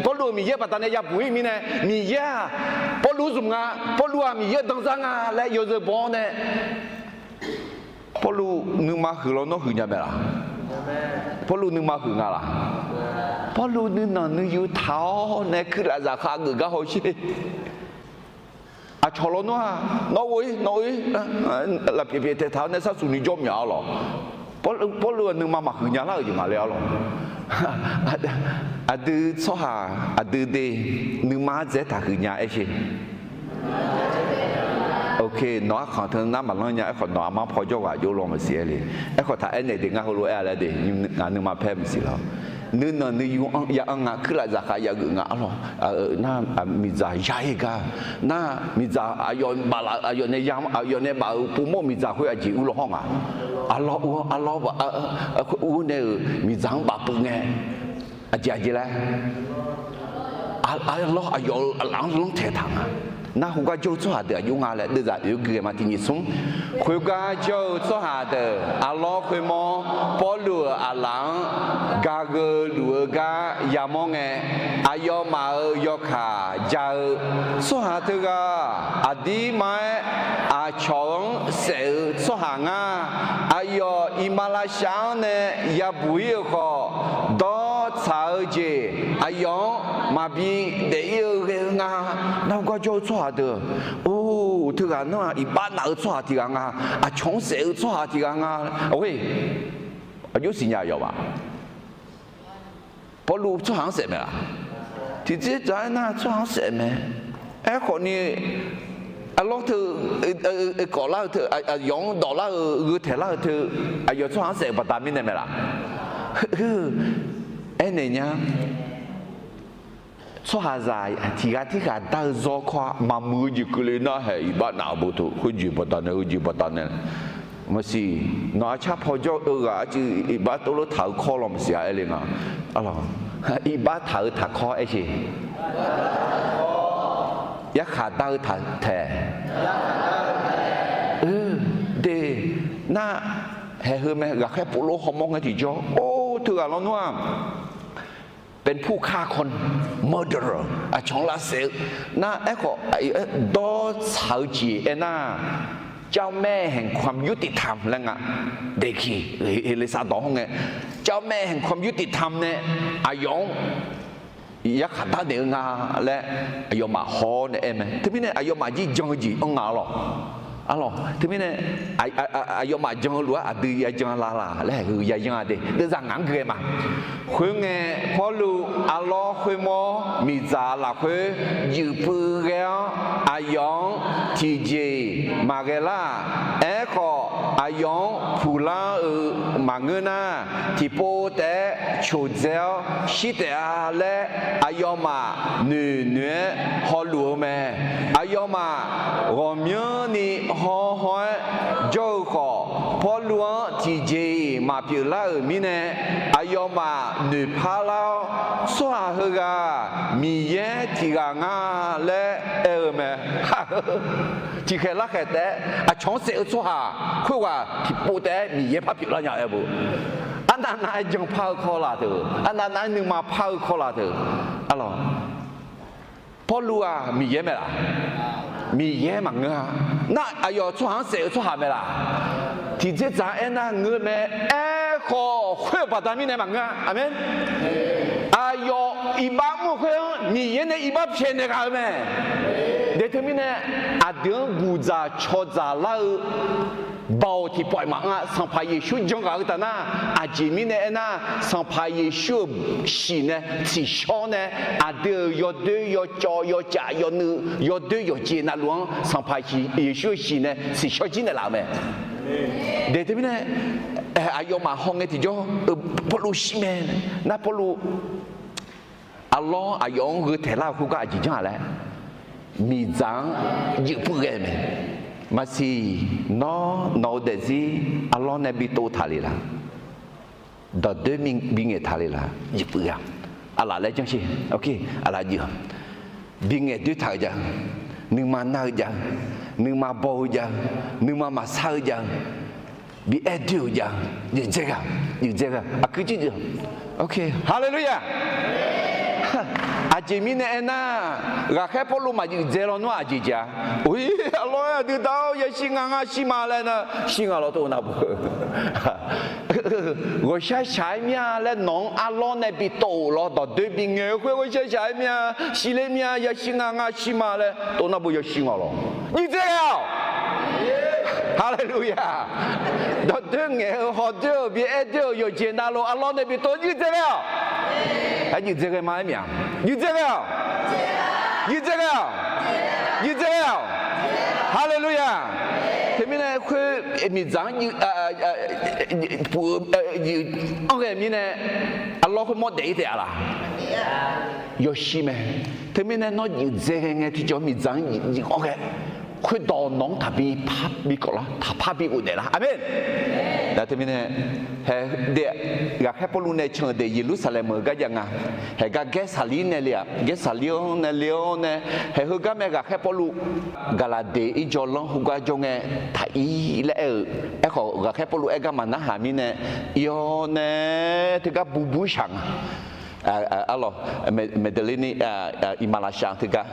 Pawrluv-euq Miqyaer baqdanae yabuq ir mirnae, Miqyaer-aq Pawrluv zmq nga, Pawrluv-aq Miqyaer danzar nga laer yawzeu baw-awr nae, Pawrluv nuima huiq lawnmr huiq nya mae laq? Pawrluv nuima huiq nga laq? Pawrluv nuinanq nuiyu taq-awr nae kuirlaf zaqkhav geuf gar hawsher. Aqcawq lawnmr-a, nawr ghoe nawr-ir, lafpyaeq pyaeq taeq taq-awr nae sharsuq ni jawr mya-awr lawq. Pawrluv-aq nuima maqhuiq nya lar-euq jeq nga le-awr lawq. Aqdui tsawrhaq aqdui de nuima-anr dzaeq taqhuiq nya aer sher. Ok, nawq-ar khanq teu nar maqlanr nya aerkhawf, nawq aqma paw jawr ghaq jov law maqsiq aer le. Aerkhawf taq aernaeq de ngar heulof-aer-a laer de, ngaq nuima paer maqsiq lawr. Nuinanq nuiyu-anr ya-anr nga, kuirlaf zaqkhav yageuf nga arlawq. Nar miqdzaq ya ir gar, nar miqdzaq aqyawf baflaf-eu aqyawf nae ya aqyawf nae baf-euq povmawr miqdzaq khoer aqjeq ur law hawr nga. Arlawr ur-awr arlawr ur-awr nae-euq miqdzaq-anr bafpuiv ngae, aqjeq aqjeq laer arlawr aqyawf-euq aqlaf-anr lanrtaeq taq nga. Nar khoergar jawr-eu tsawrhaq deuq aqjox nga laer deuvzaq oeq gui ghae ma. Tiq nyiq smr, khoergar jawr-eu tsawrhaq deuq arlawr khoermawr Pawrluv-euq aqlaf-anr gageuf luf-eu gar yamawr ngae, aqyawfmaf-euq yawkaq ja-eu tsawrhaq teughaq aqdirma-aer aqcawq-anr saef-eu tsawrhaq ngar. Aqyawf iqmalavshav-anr nae yabuq ir-euq khawf, dawr tsaq-eu jeq aqyawf-anr maqbi daef ir-eu ghae-eu nga. Nar khoergar jawr-eu tsawrhaq deuq, or, teughaq nar-aq iqbax naf-eu tsawrhaq tiq ghaq nga. Aqcawq-anr saef-eu tsawrhaq tiq ghaq nga. Aqghoer, aqjox siqnya yawf-aq. Pawrluv tsawrhaq-anr saef mae laq? Tiqjeq dzaq-aer nar tsawrhaq-anr saef mae. Aerkhawf ni, arlawr teu, kawf lar-eu teu, aqyawf-anr dawq lar-eu, gheu taeq lar-eu teu, aqyawf tsawrhaq-anr saef-euq baqda mirnae mae laq? Aernaeq nya. Tsawrhaqzaq tiq ghaq tirghaq dar-eu zawr kawr-a maqmuiq-eu jeq keuvle nar haeq iqbax naf-eu bo teu, khoerjeq baqdanae heujeq baqdanae. Maqsiq, nawq arcar paw jawr-eu ghaq arcuiv iqbax tov lof taq-eu kawr law maqsiq-a aer le nga. Iqbax taq-eu taqkawr aer sher. Yarkhaq dar-eu taq taeq. De, nar, haeq heu mae, ghaqkhaer pov lof hawmawr ngae tiqjawr. Or, teughaq lawnmr-aq, เป็นผู้ฆ่าคน, murderer, aqcawq-anr lavsaef-eu. Nar aerkhawf, dawr tsaq-eu jeq aernar, เจ้าแม่แห่งความยุติธรรม laer nga. Deqkiq, Heqlesar dawq-anr ngae, เจ้าแม่แห่งความยุติธรรม nae aqyawf-anr yarkhaq darnaeq-eu nga laer aqyawfmaf haw-awr nae aer mae. Teumirnae aqyawfmaf jir jan-eu jeq anr nga lawq. Arlawq, teumirnae aqyawfmaf jan-eu lof-aer aqdui ya jan la laq laer haeq heu ya yanr-a de. Deuvzaq ngaq-anr gui-aer ma. Khoerngae, Pawrluv arlawr khoermawr miqdzaq lafkhoer juif puiv ghae-awr, aqyawf-anr tiqjeq-iq maqghae lar-aq. Aerkhawf, aqyawf-anr puqlar-euq maqngeur nar, tiqpov taef-aer coqdzae-awr shir taef-a laer, aqyawfmaf noeq noeq-aer hawluf-eu mae. Aqyawfmaf ghawqmyanrni hawr hawr-aer jawr-eu khawf, Pawrluv-anr tiqjeq-iq maqpyeuf lar-euq mirnae, aqyawfmaf noeqpar lar-awr, Tsawrhaq heughaq Miqyaer tiq ghaq nga laer aer-eu mae. Tiqkhaeq larkhaeq taef-aer aqcawq-anr saef-eu tsawrhaq khoerghaq tiqpov taef-aer Miqyaer par pyeuflar nya-eu aer-eu bo. Arnav nav-aer janpar-eu kawrlaf teu, arnav nav-aer nuima par-eu kawrlaf teu. Arlawq, Pawrluv-aq Miqyaer mae laf? Miqyaer maqngeur-a. Nar aqyawf tsawrhaq-anr saef-eu tsawrhaq mae laq? Tiqdzerdzaq-anr aernar ngeur mae. Aerkhawf khoer-euq baqda mirnae maqngeur-a. Aqmeq. Aqyawf iqbax mr-eu khoer-anr Miqyaer nae iqbax pyaeqnaeq ghaq-eu mae. Daeq teumirnae aqdui-anr guqdzaq cawdzaq lar-eu baoq tiqpawf-iq maqanr-a. Sanqpaq Yeqsur jan ghaq-eu taf nar, aqjeq mirnae aernar, Sanqpaq Yeqsur-euq shiq nae tsiqshawr nae aqdui-euq yawdoer yawcawv yawcaf yawnuiv yawdoer yawqjeq navluf-anr Sanqpaq Yeqsur-euq shiq nae tsiqshawr jir naeqlaf-euq mae. Daeq teumirnae aqyawfmaf hawngae tiqjawr-eu Pawrluv shir mae. Nar Pawrluv arlawr aqyawf-anr gheu taeq lar-eu khoergar aqjeq janr-aq laer, miqdzaq-anr juif puiv ghae-eu mae. Maqsiq, nawr nawq-eu daefzir arlawr nae bi tov taq le laq? Dawqdoer bi ngaeq taq le laq? Juif puiv ghae-a. Aqlaf laer janr sher. Aqlaf juif-a. Bi ngaeq doer taq-eu jav-eu, nuima nar-eu jav-eu, nuima baw-eu jav-eu, nuima maqsar-eu jav-eu, bi aer doer-euq jav-eu, juif dzae ghae-a, juif dzae ghae-a, aqkuir juif dzae. Haleluya! Aqjeq mirnae aernar, ghaqkhaer Pawrluv maqjuif dzae lawnmr-aq aqjeq jeq-a. Or-ir, arlawr-aer aqdui da-awr yashir nga ngar shir ma laer nar, shir nga law tov nav beu. Ghawqshaq shaq-aer mir-a laer nawq-anr arlawr nae bi tov-euq lawr dawqdoer bi ngaeq-eu khoer ghawqshaq shaq-aer mir-a, shir ler mir-a, yashir nga ngar shir ma laer tov nav beu yashir nga law. Juif dzae ghae-awq. Haleluya! Dawqdoer ngaeq-eu hawdoer-euq bi aer doer-euq yawqjeq navluf arlawr nae bi tov juif dzae ghae-awq. Aer juif dzae ghae ma aer miq-a. Juif dzae ghae-awq. Juif dzae ghae-awq. Juif dzae ghae-awq. Haleluya! Teumirnae khoer miqdzaq-anr juif puiv-eu juif anr ghae mirnae, arlawr khoermawr daef-ir taef-a laq? Yawshir mae. Teumirnae nawr juif dzae ghae ngae tiqjawr miqdzaq-anr juif anr ghae, khoerdawq nawq-anr taqbi par bi kawf lar, taqpar bi ghofdaef lar. Aqmeq. Nar teumirnae, hae, daef, ghaqkhaer Pawrluv nae can-euq daef Yeqlursaqlaeq meuq-eu gar jav nga. Haeq gar Gaersaqlir nae le-aq, Gaersaqlir-anr nae le-awr nae, haeq heugar mae ghaqkhaer Pawrluv Gaqlaqdeq irjawvlanr heugar jawr ngae taq-ir laer aer-eu. Aerkhawf ghaqkhaer Pawrluv aer gar maqnarhaq mirnae, ir-awr nae teugar bubu shaq nga. Arlawq, Maqdaqlir ni, iqmalavshav teugar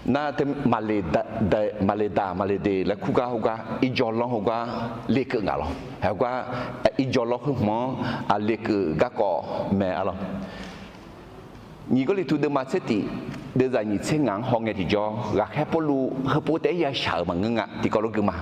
nar, maqleqdaq maqleqdeq laer kurgar heugar irjawvlanr heugar lekeuv ngaq lawr. Haeq heugar irjawvlanr khoerhmq-anr aqlekeuv garkawv mae arlawq. Nyiq Gawrliqtu deuvma tser tif, deuvzaq nyiq tser ngaq-anr hawngae tiqjawr, ghaqkhaer Pawrluv heupov taef-aer yashaq-euq maqngeur nga tiqkawv lof gui ma.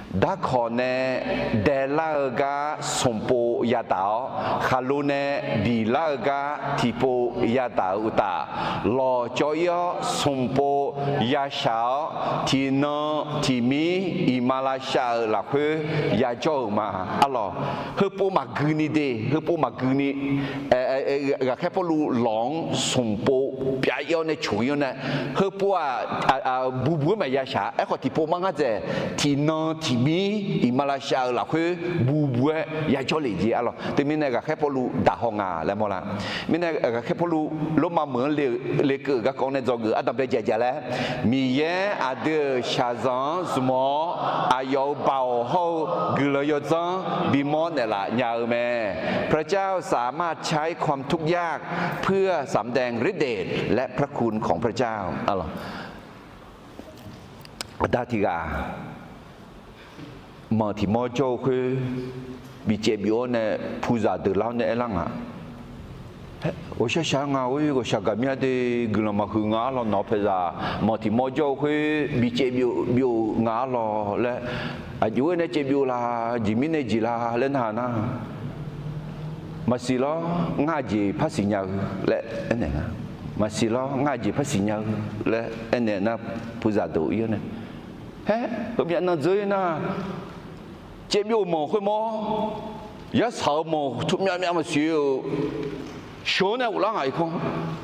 Darkawq nae daelar-eu gar smqpov yadaq-awr, khaqlo nae biqlar-eu gar tiqpov yadaq-euq uqtaf, lawqcawv-ir-awr smqpov yashaq-awr, tiqnan tiqmir iqmalavshav-euq lafkhoer yajawr-euq ma. Arlawq, heupov maqgui ni de, heupov maqgui ni, ghaqkhaer Pawrluv lawq-anr smqpov pyav-ir-awr nae coq-ir-awr nae, heupov-aq, bubu-aer maqya shaq. Aerkhawf tiqpov mar ngar dzaeq, tiqnan tiqmir iqmalavshav-euq lafkhoer bubu-aer yajawr lef jeq arlawq. Teumirnae ghaqkhaer Pawrluv daq haw nga laer mawrlar. Mirnae ghaqkhaer Pawrluv Lormav meuq-anr lekeuv-euq garkawv nae dzawgeuf ardanqbae jaeq jaeq laer, Miqyaer aqdui-euq shaqzanq-anr zmq-awr, aqyawf-euq baoq hawr-eu guiqlanq yawdzanr bimawr naeqlaf nya-eu mae. พระเจ้าสามารถใช้ความทุกข์ยากเพื่อสำแดงฤทธิ์เดช และพระคุณของพระเจ้า Aqda tiq ghaq-aq, manq tiq mawr jawr-eu khoer bi caev byov-awr nae, puqzaq deuq lar-awr nae aerlar nga. Ghawqshaq shaq-aer nga, or, ghawqshaq gaqmya de, guiqlanq maqhuiq nga arlawq, nawq-eu paeqzaq manq tiq mawr jawr-eu khoer bi caev byov byov nga arlawq laer, aqjox-aer nae caev byov la, jeq mirnae jeq la laer nar-aq nar, maqsiq lawr, ngar aqjeq par siqnya-eu laer aernaeq nga. Maqsiq lawr, ngar aqjeq par siqnya-eu laer aernaeq nar, puqzaq deuq ir-awr nae, haer, heumyav nan dzeur-ir nar, caev byov-euq manq khoermawr, yarsaq-euq manq tmyav myav maqsiq-eu sheuq-anr nae ghoflar ngaq irkanr.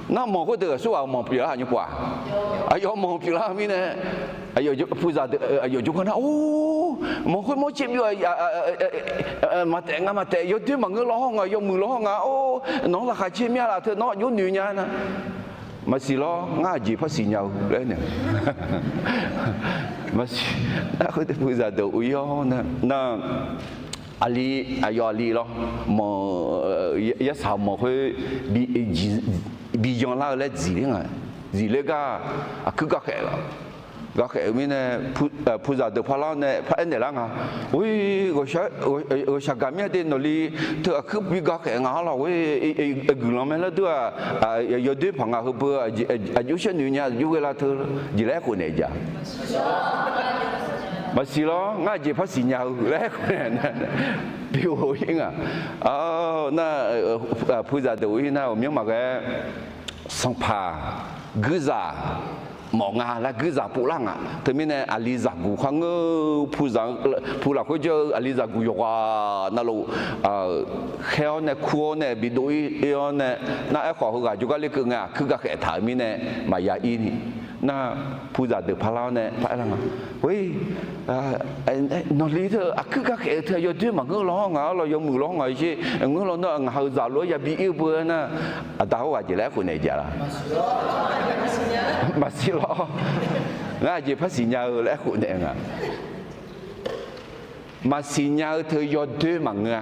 Nar manq khoerdeuq aqsurghaq-euq manq pyeuflar-aq nymr pov-aq, aqyawf manq pyeuflar-eu mirnae, puqzaq deuq aqyawf jawrgar nar, or, manq khoermawr caev byov, maqtaef nga maqtaef, yawdoer maqngeur law hawr nga, yawmuiq law hawr nga, or, nawq-anr laqkhaq caer mir-a laf teu nawr aqjox noeq nya nar, maqsiq lawr, ngar aqjeq par siqnya-eu laer aernaeq. Maqsiq, nar khoerdeuq puqzaq deuq uir-awr nar, aqli, aqyawf aqli lawr, manq, yarsaq manq khoer bi yanlar-eu laer dziqler nga. Dziqler gar aqkuir gar khaeq laf. Gakhaef-eu mirnae, puzaq deuq parlar-awr nae paraer naeqlar nga. Or, ghawqshaq gaq mir-a de, nawqli teu aqkuir bi gakhaef nga-ar lawq. Or, guiqlanq mae laer dur-aq, yawdoer paq nga heubeu aqjox shaer noeq nya, aqjox ghae la teu jeq laer aerkhof naeq jaq. Maqsiq lawr, ngar aqjeq par siqnya-eu laer aerkhof naeq, bi ghof-ir nga. Nar, puzaq deuq-ir nar, ghawqmyanr maqghae, sanqpaq guirzaq mawf nga laer guirzaq povlar nga. Teumirnae aqli zaqguq kharngeur, puzaq, pu lafkhoer jawr-eu aqli zaqguq yawqghaq navluf khaer-awr nae kur-awr nae bidov-ir-awr nae, nar aerkhawf heughaq jawrgar lekeuv ngae aqkuir gakhaef taq-euq mirnae maqya ir ni. Nar, puzaq deuq parlar-awr nae paraer lar nga. Or, nawqli teu aqkuir gakhaef-eu teu yawdoer maqngeur law-awr ngaq-ar lawq, yawmuiq law-awr ngaq-eu sher, ngeur law nar ngaq-euq zaq lof-aer yabi ir-eu beu-aer nar, aqda hawr ghaq jeq laer aerkhof naeq jaq la? Maqsiq lawr, ngar aqjeq par siqnya-eu laer aerkhof naeq nga. Maqsiq nya-eu teu yawdoer maqngeur-a.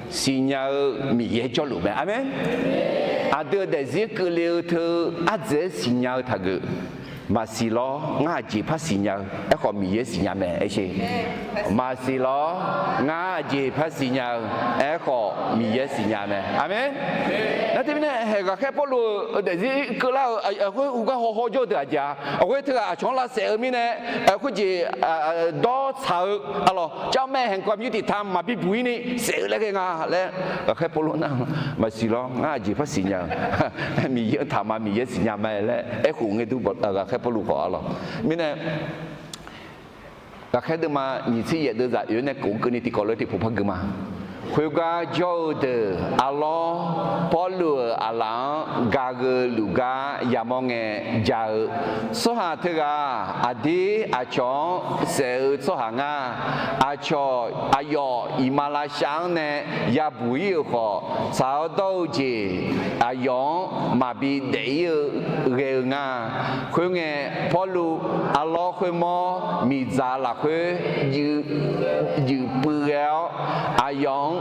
Siqnya-eu Miqyaer jawrluf mae. Aqmeq. Aqdui-euq daefzir keuvle-eu teu ardzaeq-aer siqnya-eu taqgeuf. Maqsiq lawr, ngar aqjeq par siqnya-eu aerkhawf Miqyaer siqnya mae. Aer sher. Maqsiq lawr, ngar aqjeq par siqnya-eu aerkhawf Miqyaer siqnya mae. Aqmeq. Nar teumirnae haeq ghaqkhaer Pawrluv-euq daefzir keuvlar-euq khoer uvgar hawhaw jawr-eu deuq aqjeq-a. Aqghoer teughaq aqcawq-anr lavsaef-eu mirnae, khoerjeq dawr tsaq-eu, aqlawq, เจ้าแม่แห่งความยุติธรรม maqbi buq-ir ni saef-eu laer ghae nga laer ghaqkhaer Pawrluv nar, maqsiq lawr, ngar aqjeq par siqnya-eu, Miqyaer-anr taqma, Miqyaer siqnya mae laer aerkhof ngae dur ghaqkhaer Pawrluv khawf, aqlawq. Mirnae ghaqkhaer deuvma nyiq tser yaef deuvzaq oe-awr nae kof keuvni tiqkawv lof tiqpov par gui ma. Khoergar jawr-eu deuq, arlawr Pawrluv-euq aqlaf-anr gaq-eu luf gar yamawr ngae ja-eu tsawrhaq teughaq, aqdir aqcawq-anr saef-eu tsawrhaq ngar. Aqcawq aqyawf iqmalavshav-anr nae yabuq-ir-euq khawf, tsaq-awr dawr-eu jeq aqyawf-anr maqbi daef-ir-eu ghae-eu nga. Khoerngae, Pawrluv arlawr khoermawr miqdzaq lafkhoer juif puiv ghae-awr, aqyawf-anr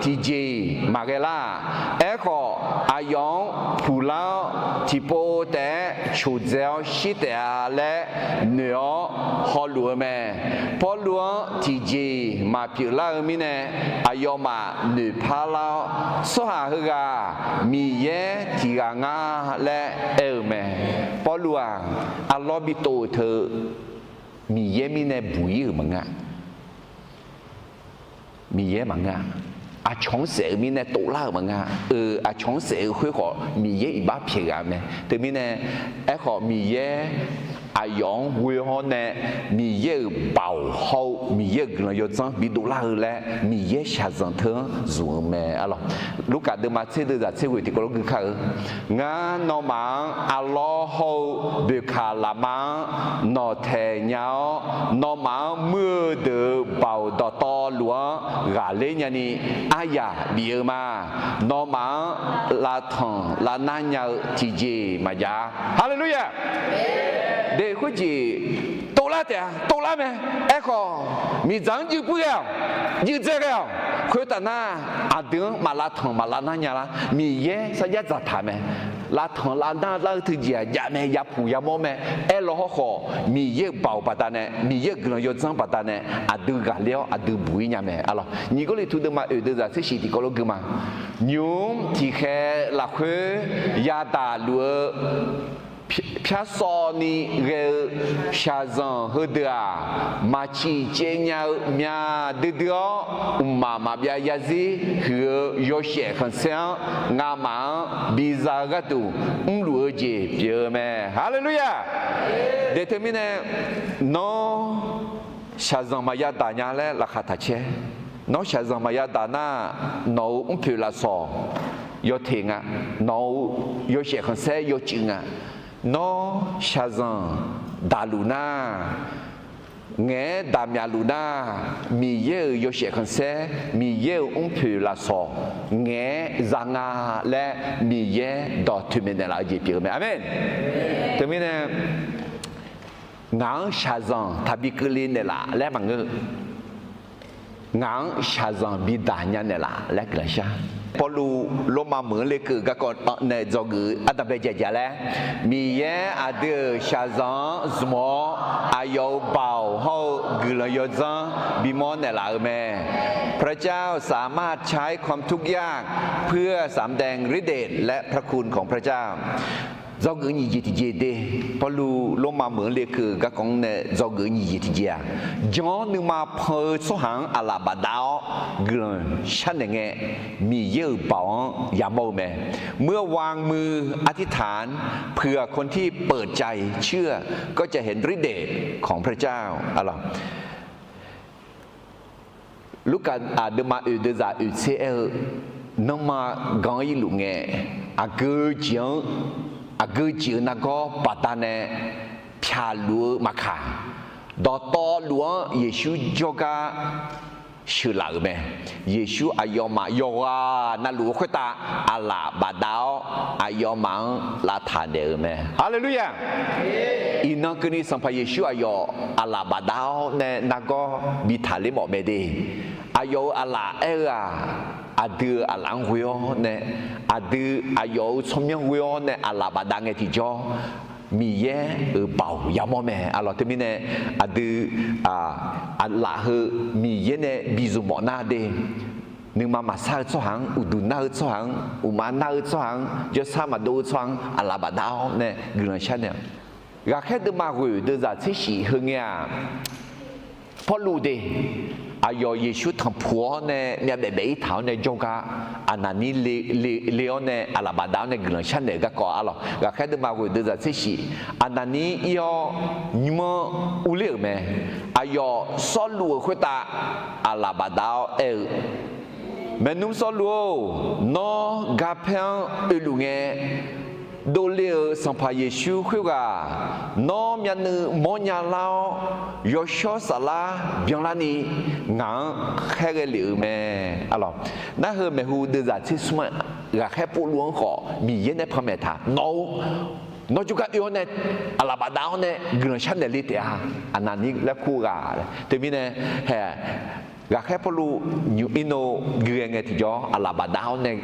tiqjeq-iq maqghae lar-aq. Aerkhawf, aqyawf-anr puqlar-awr, tiqpov taef-aer coqdzae-awr shir taef-a laer noeq-awr hawluf-eu mae. Pawrluv-anr tiqjeq-iq maqpyeuf lar-eu mirnae, aqyawfmaf noeqpar lar-awr, tsawrhaq heughaq Miqyaer tiq ghaq nga laer aer-eu mae. Pawrluv-aq, arlawr bi tov-euq teu Miqyaer mirnae buq-ir-euq maqngeur-a. Miqyaer maqngeur-a. Aqcawq-anr saef-eu mirnae tovlar-euq maqngeur-a. Eu, aqcawq-anr saef-eu khoer khawf Miqyaer iqbax pyaeq ghaq mae. Teumirnae, aerkhawf Miqyaer aqyawf-anr ghoe hawr nae, Miqyaer-euq baoq hawr-eu Miqyaer-euq guiqlanq yawdzanr bidov lar-eu laer Miqyaer shaqzanq teu-anr zmq-eu mae, aqlawq. Lurkaf deuvma tser deuvzaq tser ghoeq tiqkawv lof gui kar-eu. Ngar nawmaf-anr arlawr hawr-eu boeqkaq lafma-anr nawqtaeq nya-awr, nawmaf-anr muir-eu deuq-euq baoq dawqtawvluf-anr ghaqler nyani aryaq bif-eu ma. Nawmaf-anr lavtanq lavnar nya-eu tiqjeq maqjav-a. Haleluya! De khoerjeq tovlar taef-a, tovlar mae. Aerkhawf, miqdzaq-anr juif puiv ghae-awq, juif dzae ghae-awq. Khoertav nar, aqdui-anr maq lavtanq maq lavnar nya lar. Miqyaer sarjax dzaqtaq mae. Lavtanq lavnar lar-eu teujeq-aq jav mae, yapuq yamawr mae. Aerlaw hawrkhawf, Miqyaer-euq baoq baqdanae, Miqyaer-euq guiqlanq yawdzanr baqdanae aqdui ghaqler-awr aqdui buq-ir nya mae, aqlawq. Nyiq Gawrliqtu deuvma oeq deuvzaq tser shiq tiqkawv lof gui ma. Nymq-mr tiqkhaeq lafkhoer yadaq luf-eu pyar sawvni ghae-eu shaqzanq heudeuq-aq, maqciq caev nya-eu myaq duidui-awr, mqmaq maqbyav yarzir huiq-eu yawshaef khanqsaer-anr ngamaf-anr biza-eu gharduq mrluf-eu jeq pyeuf-eu mae. Haleluya! De teumirnae, nawr shaqzanq maqya daq nya laer laqkhaq taq caer. Nawr shaqzanq maqya daq nar, nawq-euq mrpoeq lafsawq yawteq nga. Nawq-euq yawshaef khanqsaer yawcuif nga. Nawr shaqzanq daqluf nar, ngaeq-aer daqmyaf luf nar, Miqyaer-euq yawshaef khanqsaer, Miqyaer-euq mrpoeq lafsawq ngaeq-aer za nga laer Miqyaer dawq toeqmaeq naeqlaf-eu jeq pyeuf-eu mae. Aqmeq. Teumirnae, ngaq-anr shaqzanq taqbi keuvle naeqlaf laer maqngeur. ngaq-anr shaqzanq bidaq nya naeqlaf laer guiqlanq shar. Pawrluv Lormav meuq-anr lekeuv-eu garkawv nae dzawgeuf-eu ardanqbae jaeq jaeq laer, Miqyaer aqdui-euq shaqzanq-anr zmq-awr, aqyawf-euq baoq hawr-eu guiqlanq yawdzanr bimawr naeqlaf-euq mae. พระเจ้าสามารถใช้ความทุกข์ยากเพื่อสำแดงฤทธิ์เดชและพระคุณของพระเจ้า Dzawgeuf nyiq jeq tiqjeq de, Pawrluv Lormav meuq-anr lekeuv-eu garkawv-anr nae dzawgeuf nyiq jeq tiqjeq-aq, jan-awr nuima pan-eu tsawrhaq-anr aqlaf bafdav-awr guiqlanq sharnaeq ngae, Miqyaer-euq baoq-anr yamawr-eu mae. เมื่อวางมืออธิษฐานเผื่อคนที่เปิดใจเชื่อก็จะเห็นฤทธิ์เดชของพระเจ้า Lurkaf aqduimaf oeq deuvzaq oeq tser aer-eu, nanrma gan-anr irluf ngae, aqgeu jeq-anr, aqgeu jeq-euq nargawr baqdanae pyaqluf-eu maqkaq, dawqtawvluf-anr Yeqsur jawrgar sheuqlaf-euq mae. Yeqsur aqyawfmaf yawqghaq navluf-eu khoertav aqlaf bafdav-awr, aqyawfmaf-anr lavtaq daef-euq mae. Haleluya! Iqnan keuvni Sanqpaq Yeqsur aqyawf aqlaf bafdav-awr nae nargawr bi taqler mawf mae de. Aqyawf-euq aqlaf aer-eu-aq, aqdui-euq aqlaf-anr ghoe-awr nae, aqdui aqyawf-euq tsawrmyanr ghoe-awr nae aqlaf bafdav ngae tiqjawr, Miqyaer-euq baoq yamawr mae. Aqlawq teumirnae aqdui aqlaf heu Miqyaer nae bi zmq mawf nar de. Nuima maqsar-eu tsawrhaq-anr, uqduq nar-eu tsawrhaq-anr, uqma nar-eu tsawrhaq-anr, jawrsar maqdov-eu tsawrhaq-anr aqlaf bafdav-awr nae guiqlanq sharnaeq-awq. Ghaqkhaer deuvma ghoeq deuvzaq tser shif heu ngae-aq, Pawrluv de, aqyawf Yeqsur tanqpuq-awr nae myavbaef baef-ir taq-awr nae jawrgar, Aqnaqnir le, le, le-awr nae aqlaf bafdav-awr nae guiqlanq sharnaeq-euq garkawv arlawq. Ghaqkhaer deuvma ghoeq deuvzaq tser shif, Aqnaqnir ir-awr nymr-anr urler-euq mae. Aqyawf Sawrluv-euq khoertav aqlaf bafdav-awr aer-eu, Maernmr Sawrluv-or, nawr garpaer-anr oeluf ngae, dovle-euq Sanqpaq Yeqsur khoerghaq nawr myavnuiv mawrnya lar-awr, yawshawr saflar byanlarni ngaq-anr khaerghae lef-euq mae. Arlawq, narheu maeqhu deuvzaq tser smr-aer, ghaqkhaer Pawrluv-anr khawf Miqyaer nae panmaeq taq, nawq-eu, nawr jawrgar oe-awr nae, aqlaf bafdav-awr nae guiqlanq sharnaeq le taef-a. Aqnaqnir laer kur ghaq, teumirnae, hae, ghaqkhaer Pawrluv nymq ir nor gui ghae ngae tiqjawr aqlaf bafdav-awr nae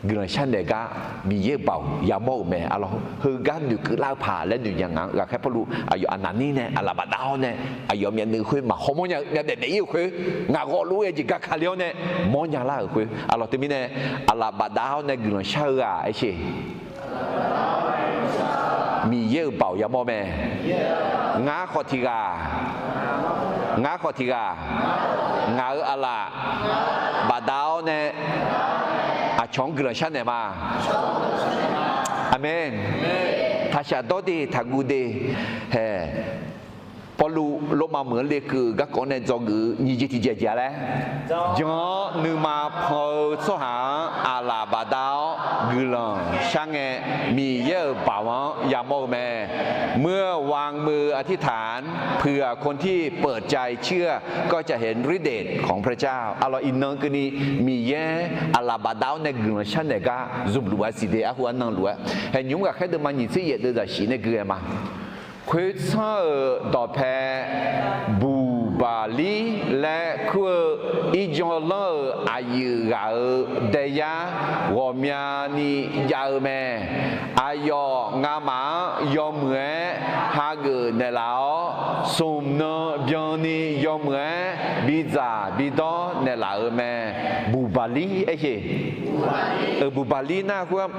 guiqlanq sharnaeq gar Miqyaer-euq baoq yamawr-euq mae. Arlawq, heugar noeqkeuv lar-eu paq laer noeqnya ngaq-anr ghaqkhaer Pawrluv aqyawf Aqnaqnir nae aqlaf bafdav-awr nae aqyawf myavnuiv khoer maqhaw mawrnya-eu myavbaef baef-ir-euq khoer, ngaq ghawvlof-aer jeq gakale-awr nae mawrnya lar-euq khoer, arlawq teumirnae aqlaf bafdav-awr nae guiqlanq shar-eu ghaq aer sher. Miqyaer-euq baoq yamawr mae. Ngar khawf tiq ghaq, ngar khawf tiq ghaq, ngaq-euq aqlaf bafdav-awr nae aqcawq-anr guiqlanq sharnaeq ma. Aqmeq. Taqshaf dawr de, taqguv de. Hae, Pawrluv Lormav meuq-anr lekeuv-eu garkawv nae dzawgeuf-eu nyiq jeq tiqjeq jeq-a laer, jan-awr nuima pan-eu tsawrhaq-anr aqlaf bafdav-awr guiqlanq shar ngae, Miqyaer-euq baoq-anr yamawr-eu mae. เมื่อวางมืออธิษฐานเผื่อคนที่เปิดใจเชื่อก็จะเห็นฤทธิ์เดชของพระเจ้า Arlawq, iqnan keuvni Miqyaer aqlaf bafdav-awr nae guiqlanq sharnaeq gar zmqluf-a siq de, arhu arnan luf-aer. Haeq nymq-mr ghaqkhaer deuvma nyiq tser yaef deuvzaq shif nae gui ghae ma. Khoertsanr-euq dawqpae Buqbaqlir laer kur-eu irjawvlanr-euq aqyuif ghaq-euq daeyar ghawqmyani jav-eu mae. Aqyawf ngamaf-anr yawmuiq-aer hageuf naeqlaf-awr, smq nan byanni yawmuiq-aer bidzaq bidawr naeqlaf-euq mae. Buqbaqlir aer sher. Buqbaqlir nar khoer-aq,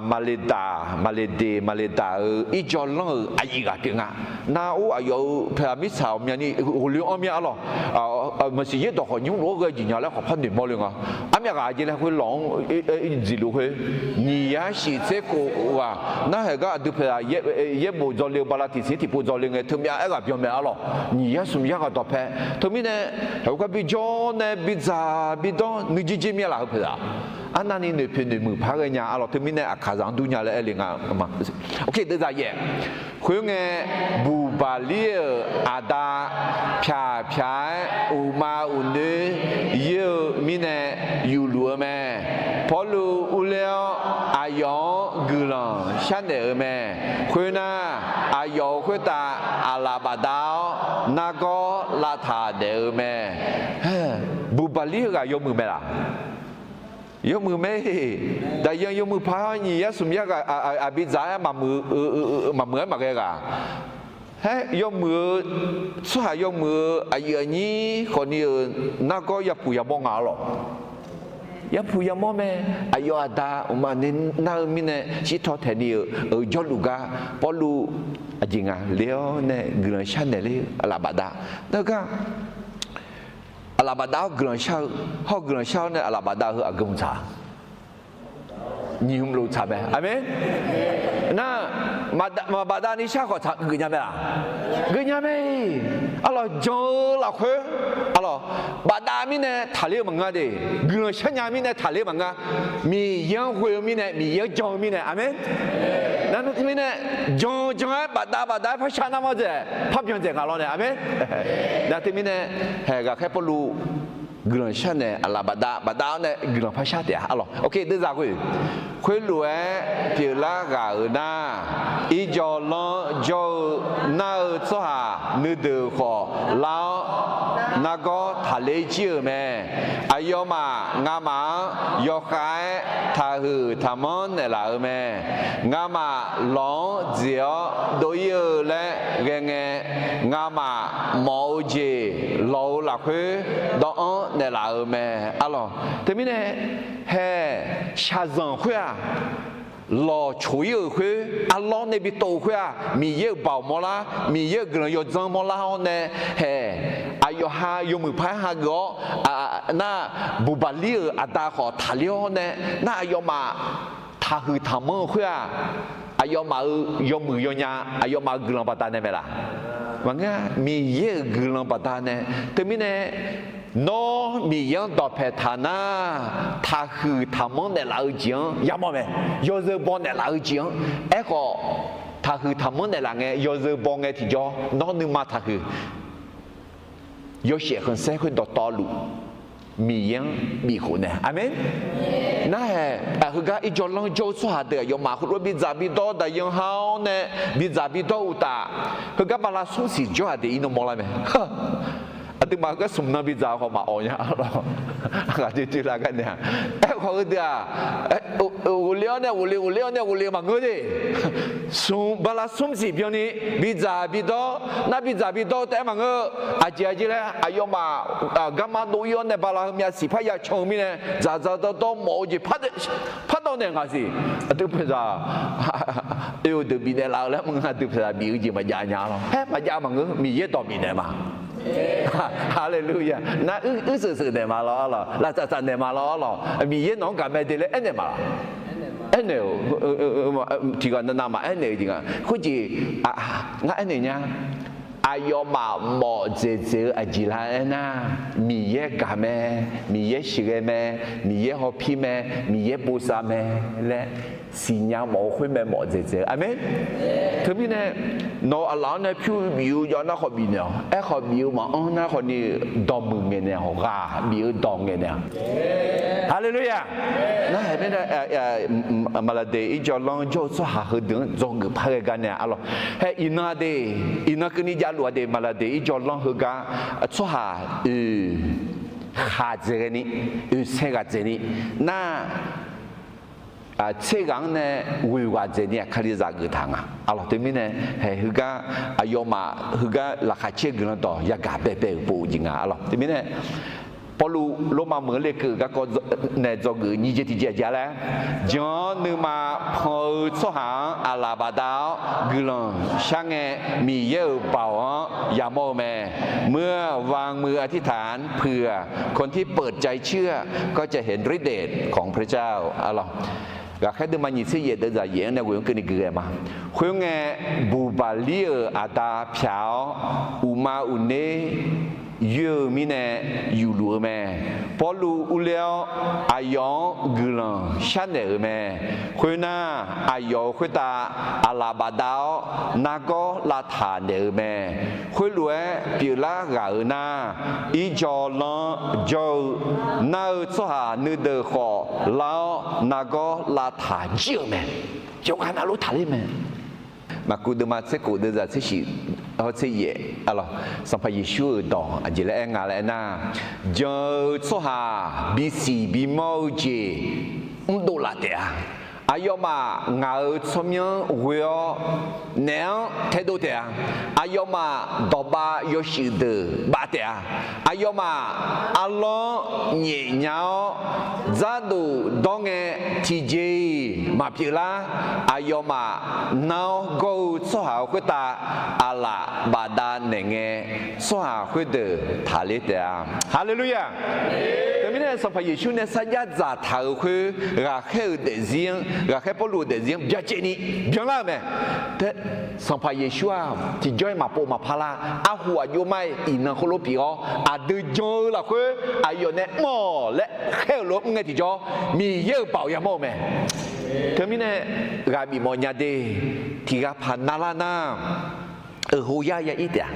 maqle daq, maqle deq, maqle daq-euq irjawvlanr-euq aqyuif ghaq pyeuf nga. Nar-or, aqyawf-euq paeqghaq mirtsaq ghawqmyani ghofle-anr mir-a arlawq. Maqsiq yaerdawq khawf nymr lof-aer ghae jeq nya laer khawqpar noeqmawr le nga. Armyav ghaq jeq laer khoer lawq-anr dziqluf khoer, nyiq yar shif tser khof ghaq narhaq gar aqdui paeqghaq yaerbof dzawle-eu bala tiqsiq tiqpov dzawle ngae, teumyav aerghaq byanmaeq arlawq. Nyiq yar smq yar ghaq dawqpae. Teumirnae, haeq khoergar bijawr nae bidzaq bidawr nuijeq jeq myav laf-eu paeqghaq. Arnavni noeqpoeq noeqmuiq par ghae nya arlawq. Teumirnae aqkaqzaq-anr dur nya laer aer le nga ma. Oke, deuvzaq yaef. Khoerngae, Buqbaqlir-euq aqda pyaq pyaq-aer uqma uqnoer yir-eu mirnae yufluf-eu mae. Pawrluv urler-awr aqyawf-anr guiqlanq sharnaeq-eu mae. Khoernar, aqyawf-euq khoertav aqlaf bafdav-awr nargawr lavtaq daef-eu mae. Baqlir-eu ghaq yawmuiq mae laq? Yawmuiq mae-iq. Daqyan yawmuiq paq-aer nyiq yar smq yar ghaq aqbi dzaq-aer maqmuiq-aer maqghae ghaq. Haer yawmuiq-eu tsawrhaq yawmuiq-eu aqyuif aqnyir khawfni-euq nargawr yapuq yamawr nga arlawq. Yapuq yamawr mae. Aqyawf aqda uqma ni nar-eu mirnae shirtaw taeqni-euq jawrluf gar Pawrluv aqjeq nga le-awr nae guiqlanq sharnaeq ler-eu aqlaf bafdav. Nar-eu gar aqlaf bafdav-awr guiqlanq shar-eu, hawr guiqlanq shar-awr nae aqlaf bafdav heu aqgeu tsaq nyiq hmq lof tsaq mae. Aqmeq. Nar, maqbafdav ni shar khawf tsaq geuf nya mae laq? Geuf nya mae. Arlawq, jan-eu lafkhoer, arlawq, bafdav mirnae taqler-eu maqngeur de. Guiqlanq sharnya mirnae taqler-eu maqngeur. Miqyaer-anr ghoe-eu mirnae, Miqyaer-anr jan-eu mirnae. Aqmeq. Nar mirnae, jan jan-aer bafdav bafdav-aer par shar nar mawr dzaeq, par byan dzaeq nga lawr nae. Aqmeq. Nar teumirnae, haeq ghaqkhaer Pawrluv guiqlanq sharnaeq aqlaf bafdav bafdav-awr nae guiqlanq par shar taef-a arlawq. Oke, deuvzaq ghoe. Khoerlof-aer pyeuflar ghaq-euq nar, irjawvlanr jawr-eu nar-eu tsawrhaq nuideuq khawf lar-awr, nargawr taqler jir-euq mae. Aqyawfmaf ngamaf-anr yawkhav-aer taqhuiq taqmanr naeqlaf-euq mae. Ngamaf lawq-anr dziq-awr dov-ir-eu laer ghae ngae, ngamaf mawf-eu jeq lawq-eu lafkhoer dawvanr naeqlaf-euq mae. Arlawq, teumirnae, haeq shaqzanq khoer-aq, lawq coq-ir-euq khoer, arlawr nae bi tov-eu khoer-aq, Miqyaer-euq baoq mawrlar, Miqyaer-euq guiqlanq yawdzanr mawrlar-awr nae, haeq, aqyawf ha yawmuiq paq-aer hageuf-awr, nar, buqbaqlir-euq aqda khawf taqler-awr nae, nar aqyawfmaf taqhuiq taqmanr-eu khoer-aq, aqyawfmaf-euq yawmuiq yawnya, aqyawfmaf-euq guiqlanq baqdanae mae laq? Maqngeur-a. Miqyaer-euq guiqlanq baqdanae. Teumirnae, nawr Miqyaer-anr dawqpae taq nar, taqhuiq taqmanr naeqlaf-eu jeq-anr yamawr mae. Yawzeu baw naeqlaf-eu jeq-anr. Aerkhawf, taqhuiq taqmanr naeqlaf ngae, yawzeu baw ngae tiqjawr, nawr nuima taqhuiq yawshaef khanqsaer khoer dawqtawvluf Miqyaer-anr bifkhof nae. Aqmeq. Nar-aer, heugar irjawvlanr jawr-eu tsawrhaq deuq aqyawfmaf heulof bidzaq bidawr daqyan ha-awr nae bidzaq bidawr uqtaf, heugar bala smr siq jawr-aq deuq irnan mawrlar mae. Aqduimaf heugar smq nan bidzaq khawf maqawq nya lawr. Aqduimaf lar gar nae-aq, aerkhawf heudeuq-aq, ghofle-awr nae ghofle, ghofle-awr nae ghofle maqngeur de. Smq bala smr siq byanni bidzaq bidawr, nar bidzaq bidawr taef-aer maqngeur. Aqjeq aqjeq laer aqyawfmaf garma dov-ir-awr nae bala heumyav siq parya can-eu mirnae dzaqdzaq dawrdawr mawf-eu jeq pardawv naeq ngaq siq. Aqdui paqzaq oe-euq deuq bifnaeq laf-eu laer maqngeur. Aqdui paqzaq bif-eu jeq maqjav nya lawr. Haer maqjav maqngeur. Miqyaer dawq bifnaeq ma. Haleluya. Nar uir seuq seuq naeq ma lawr arlawq. Laftsaf tsaf naeq ma lawr arlawq. Miqyaer nawq-anr gaq mae de laer aernaeq ma laq? Aernaeq-eu tiqghaq navnav maqaer naeq-eu jeq nga. Khoerjeq ngar aernaeq nya. Aqyawfmaf mawf dzaeqdzaeq-eu aqjeq lar aernar, Miqyaer gaq mae, Miqyaer sheuqghae mae, Miqyaer hawpir mae, Miqyaer bosav mae laer siqnya mawf-eu khoer mae mawf dzaeqdzaeq-eu. Aqmeq. Teumirnae, nawq-euq aqlaf-anr nae pyur bif-eu jav nar khawf bifnaeq-awq. Aerkhawf bif-eu maqanr nar khawfni dawqmuiq ngaeqnaeq-awq. Ghaq bif-eu dawq ngaeqnaeq-awq. Haleluya. Nar haeq mirnae, maqlaqdeq irjawvlanr jawr-eu tsawrhaq heudeuq-anr dzawgeuf par ghae gar nae arlawq. Haer iqnan de, iqnan keuvni javluf-a de, maqlaqdeq irjawvlanr heugar tsawrhaq oeq khaq dzaeq ghaeni, oeq saer ghaq dzaeqni nar, tser ghaq-anr nae ghoeq ghaq dzaeqni-aq kalizaq geuf taq nga arlawq. Teumirnae, haeq heugar aqyawfmaf heugar laqkhaq caer-eu guiqlanq dawq yagaq baebae-euq pov-eu jeq nga arlawq. Teumirnae, Pawrluv Lormav meuq-anr lekeuv garkawv nae dzawgeuf nyiq jeq tiqjeq aqjeq-a laer, jan-awr nuima pan-eu tsawrhaq-anr aqlaf bafdav-awr guiqlanq shar ngae, Miqyaer-euq baoq-anr yamawr-eu mae. เมื่อวางมืออธิษฐานเผื่อคนที่เปิดใจเชื่อก็จะเห็นฤทธิ์เดชของพระเจ้า arlawq. Ghaqkhaer deuvma nyiq tser yaef deuvzaq yaef-anr nae ghoe-anr keuvni gui ghae ma. Khoerngae, buqbaqlir-euq aqda pyaq-awr, uqma uqner yoer-eu mirnae yufluf-eu mae. Pawrluv urler-awr, aqyawf-anr guiqlanq sharnaeq-euq mae. Khoernar, aqyawf-euq khoertav aqlaf bafdav-awr nargawr lavtaq naeq-eu mae. Khoerlof-aer pyeuflar ghaq-euq nar, irjawvlanr jawr-eu nar-eu tsawrhaq nuideuq khawf lar-awr nargawr lavtaq jir-euq mae. Yawqghaq navluf taqler mae. Maqkuv deuvma tser khof deuvzaq tser shif hawr tser yaef, arlawq, Sanqpaq Yeqsur-euq dawq aqjeq laer aer nga laer aernar, jan-eu tsawrhaq bisiq bimawr-eu jeq mrdov laf taef-a. Aqyawfmaf ngaq-euq tsawrmyanr ghoe-awr naef-anr taedov taef-a. Aqyawfmaf dawqbav yawshuif deuq bav taef-a. Aqyawfmaf arlawr-anr nyaefnya-awr dzardof dawr ngae tiqjeq-iq maqpyeuf lar. Aqyawfmaf nar-awr gawr-eu tsawrhaq-euq khoertav aqlaf bafdav naeqngae, tsawrhaq khoerdeuq taqler taef-a. Haleluya! Teumirnae Sanqpaq Yeqsur nae sarjax dzaqtaq-euq khoer, ghaqkhaer-euq daefzir-anr, ghaqkhaer Pawrluv-euq daefzir-anr byacaevni byanlar-euq mae. Sanqpaq Yeqsur-aq tiqjawr-iq maqpov maqpar lar. Arhu aqjox mar-iq iqnan khoerlof pyeuf-awr, aqdui jan-eu lafkhoer aqyawf nae mr-awq laer khaer-euq lof-aer mr ngae tiqjawr, Miqyaer-euq baoq yamawr-eu mae. Teumirnae ghaq bifmawf nya de, tiqghaq paq navlar nar, euq hov yar ya ir taef-a.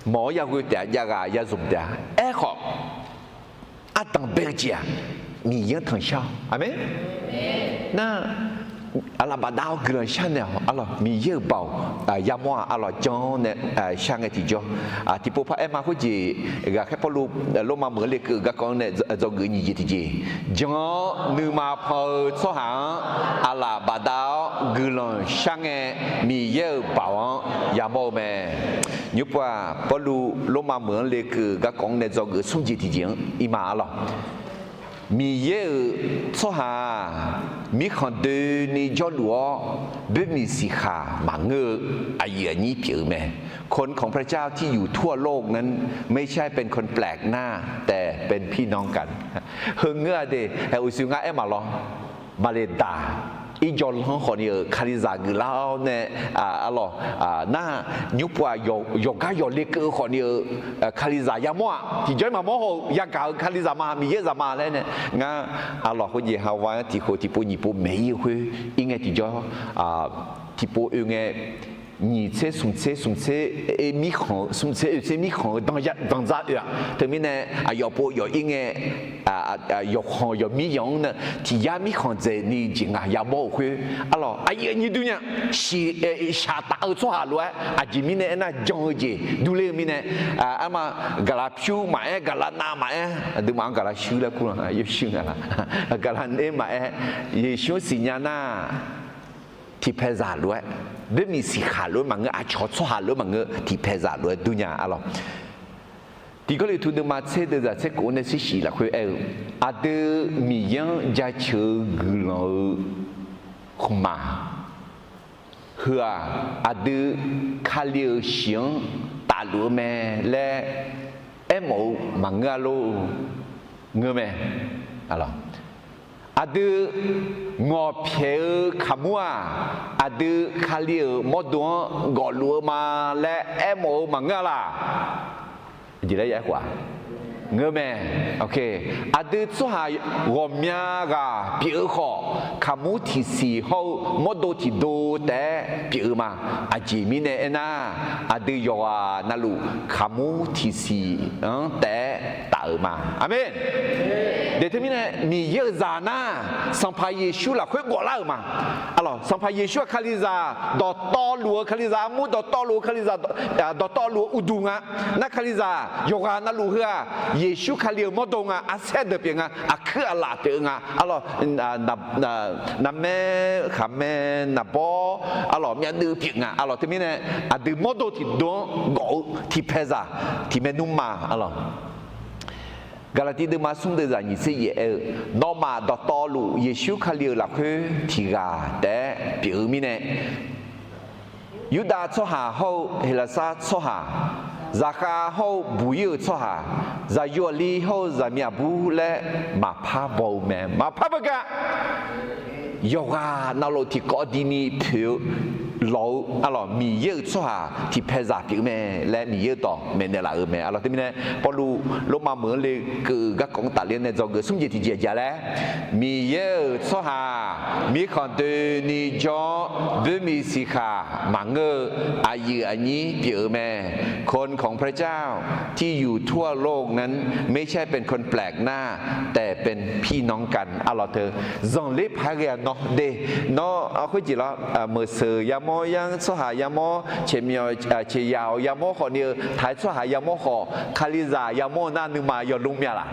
Mawq-awr yaghoe taef-a, jav ghaq ya zmq taef-a. Aerkhawf, ardanq bae-eu jeq-aq, Miqyaer-anr tanqshar-awq. Aqmeq. Nar, aqlaf bafdav-awr guiqlanq shar naeq-awq, arlawq, Miqyaer-euq baoq yamawr-aq, arlawq, jan-awr nae shar ngae tiqjawr, tiqpov par aer ma khoerjeq, ghaqkhaer Pawrluv Lormav meuq-anr lekeuv-euq garkawv-anr nae dzawgeuf nyiq jeq tiqjeq, jan-awr nuima pan-eu tsawrhaq-anr aqlaf bafdav-awr guiqlanq shar ngae, Miqyaer-euq baoq-anr yamawr-eu mae. Nymrpov-aq, Pawrluv Lormav meuq-anr lekeuv-euq garkawv-anr nae dzawgeuf smr jeq tiqjeq-anr ir ma, arlawq. Miqyaer-euq tsawrhaq-aq, mirkhanq doeni jawrluf-awr, boermiq siqkhaq maqngeur-eu aqyuif aqnyir pyeuf-eu mae. คนของพระเจ้าที่อยู่ทั่วโลกนั้น ไม่ใช่เป็นคนแปลกหน้า แต่เป็นพี่น้องกัน Heu ngeur-a de, haeq uqshoe ngar aer maqlawr. Maqle daq, irjawr lanr khawfni-euq Kalizaq geuflar-awr nae, arlawq, nar, nymrpov-aq, yawqgar yawqle keuv-eu khawfni-euq Kalizaq yamawr-aq, tiqjawr-iq maqmawr haw-euq yagaq-euq Kalizaq ma, Miqyaer zaq ma laer nae, ngar, arlawq, khoerjeq hava-anr tiqkhof tiqpov nyiq pov maeq ir-eu khoer ir ngae tiqjawr, tiqpov oe ngae, nyiq tser smq tser smq tser, smq tser oe tser mirkhanq-eu danqza danqza oe-aq, teumirnae aqyawf pov yawf ir ngae, yawqkhanq yawqmir yawq-anr nae tiq yar mirkhanq dzaeqni jeq ngaq yamawr-euq khoer, arlawq, aqyuif aqnyir durnya, shiq, shaq taf-eu tsawrhaq lof-aer aqjeq mirnae aernar jan-eu jeq durler-eu mirnae, arma, gaqlaq pyur maqaer, gaqlaq nav maqaer, aqduimaf-anr gaqlaq shuir laer kur-a, yawshuir nga la, gaqlaq ner maqaer, Yeqsur-anr siqnya nar, tiqpaeqzaq lof-aer, boermiq siqkhaq lof-aer maqngeur, aqcawq tsawrhaq lof-aer maqngeur, tiqpaeqzaq lof-aer durnya, arlawq. Tiq Gawrliqtu deuvma tser deuvzaq tser khof nae tser shif lafkhoer aer-eu, aqdui Miqyaer-anr jaceuq-eu guiqlanq-eu khmqmaq heu-aq, aqdui Kali-euq shiq-anr tafluf-eu mae laer aermawf-eu maqngeur-a lor. Ngeur mae. Aqdui ngawqpyaeq-eu kaqmur-aq, aqdui Kali-euq mawrdo-anr gawfluf-eu ma laer aermawf-eu maqngeur-a laq? Ngeur mae. Aqdui tsawrhaq ghawqmya ghaq pyeuf-eu khawf, kaqmur tiqsiq hawr-eu mawrdo tiqdo taef-aer pyeuf-eu ma. Aqjeq mirnae aernar, aqdui yawqghaq navluf kaqmur tiqsiq-anr taef-aer taf-euq ma. Aqmeq. Deq teumirnae Miqyaer-euq zaq nar, Sanqpaq Yeqsur lafkhoer ghawflar-euq ma. Arlawq, Sanqpaq Yeqsur-aq Kalizaq dawqtawvluf-eu Kalizaq, armur dawqtawvluf-eu Kalizaq, dawqtawvluf-eu uqduq nga. Nar Kalizaq yawqghaq navluf heu-aq, Yeqsur Kali-euq mawrdo nga, arsaer deuq pyeuf nga, aqkuir aqlaf pyeuf-eu nga. Arlawq, naqmaer khaqmae naqbawr, arlawq, myavnuiv pyeuf nga. Arlawq, teumirnae aqdui mawrdo tiqdo-anr gawf-eu tiqpaeqzaq tiqmae nmr ma. Arlawq, Gaqlaqtiv deuvma smr deuvzaq nyiq tser yaef aer-eu, nawmaf dawqtawvluf Yeqsur Kali-euq lafkhoer tiq ghaq taef-aer pyeuf-eu mirnae, Yurdav tsawrhaq hawr-eu Heqlaqsar tsawrhaq, zaqkhav hawr-eu buq-ir-euq tsawrhaq, zaqyo aqli hawr-eu zaqmiq aqbur laer maqpar baw-eu mae. Maqpar beugar, yawqghaq navluf tiqkawv dini poeq-eu lawq-eu, arlawq, Miqyaer-euq tsawrhaq tiqpaeqzaq pyeuf-eu mae laer Miqyaer-euq dawq maeqnaeq laf-euq mae. Arlawq, teumirnae Pawrluv Lormav meuq-anr lekeuv-euq garkawv-anr tafler nae dzawgeuf smr jeq tiqjeq aqjeq laer, Miqyaer-euq tsawrhaq mirkhanq doeni jawr-awr, boermiq siqkhaq maqngeur-eu aqyuif aqnyir pyeuf-eu mae. คนของพระเจ้าที่อยู่ทั่วโลกนั้น ไม่ใช่เป็นคนแปลกหน้า แต่เป็นพี่น้องกัน arlawq teu, zanqler paq-aer ghae-a nawr de, nawr khoerjeq lawr, meuqseuq yamawr yamawr yar-anr tsawrhaq yamawr, caeqmyawf caeqyaq-awq yamawr khawfni-eu taq-aer tsawrhaq yamawr khawf, Kalizaq yamawr-eu nar nuima yawlmr mya laq?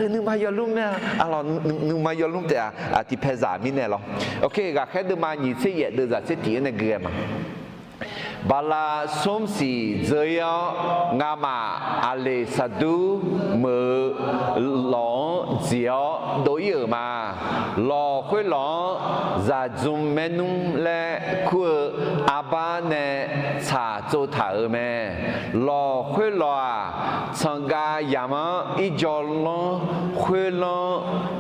Nuima yawlmr mya. Arlawq, nuima yawlmr taef-a. Tiqpaeqzaq mirnae lawr. Oke, Ghaqkhaer deuvma nyiq tser yaef deuvzaq tser tiq-aer nae gui ghae ma. Bala smr siq dzeur-ir-awr, ngamaf Aqleqsaqdur meuq-eu lawq-anr dziq-awr dov-ir-euq ma. Lawq khoerlawq-anr zaqdzmr maernmr laer kur-eu arbar nae tsaq tsov taq-euq mae. Lawq khoerlawq-aq, tsanqgav yamq-anr irjawr lanr khoerlanr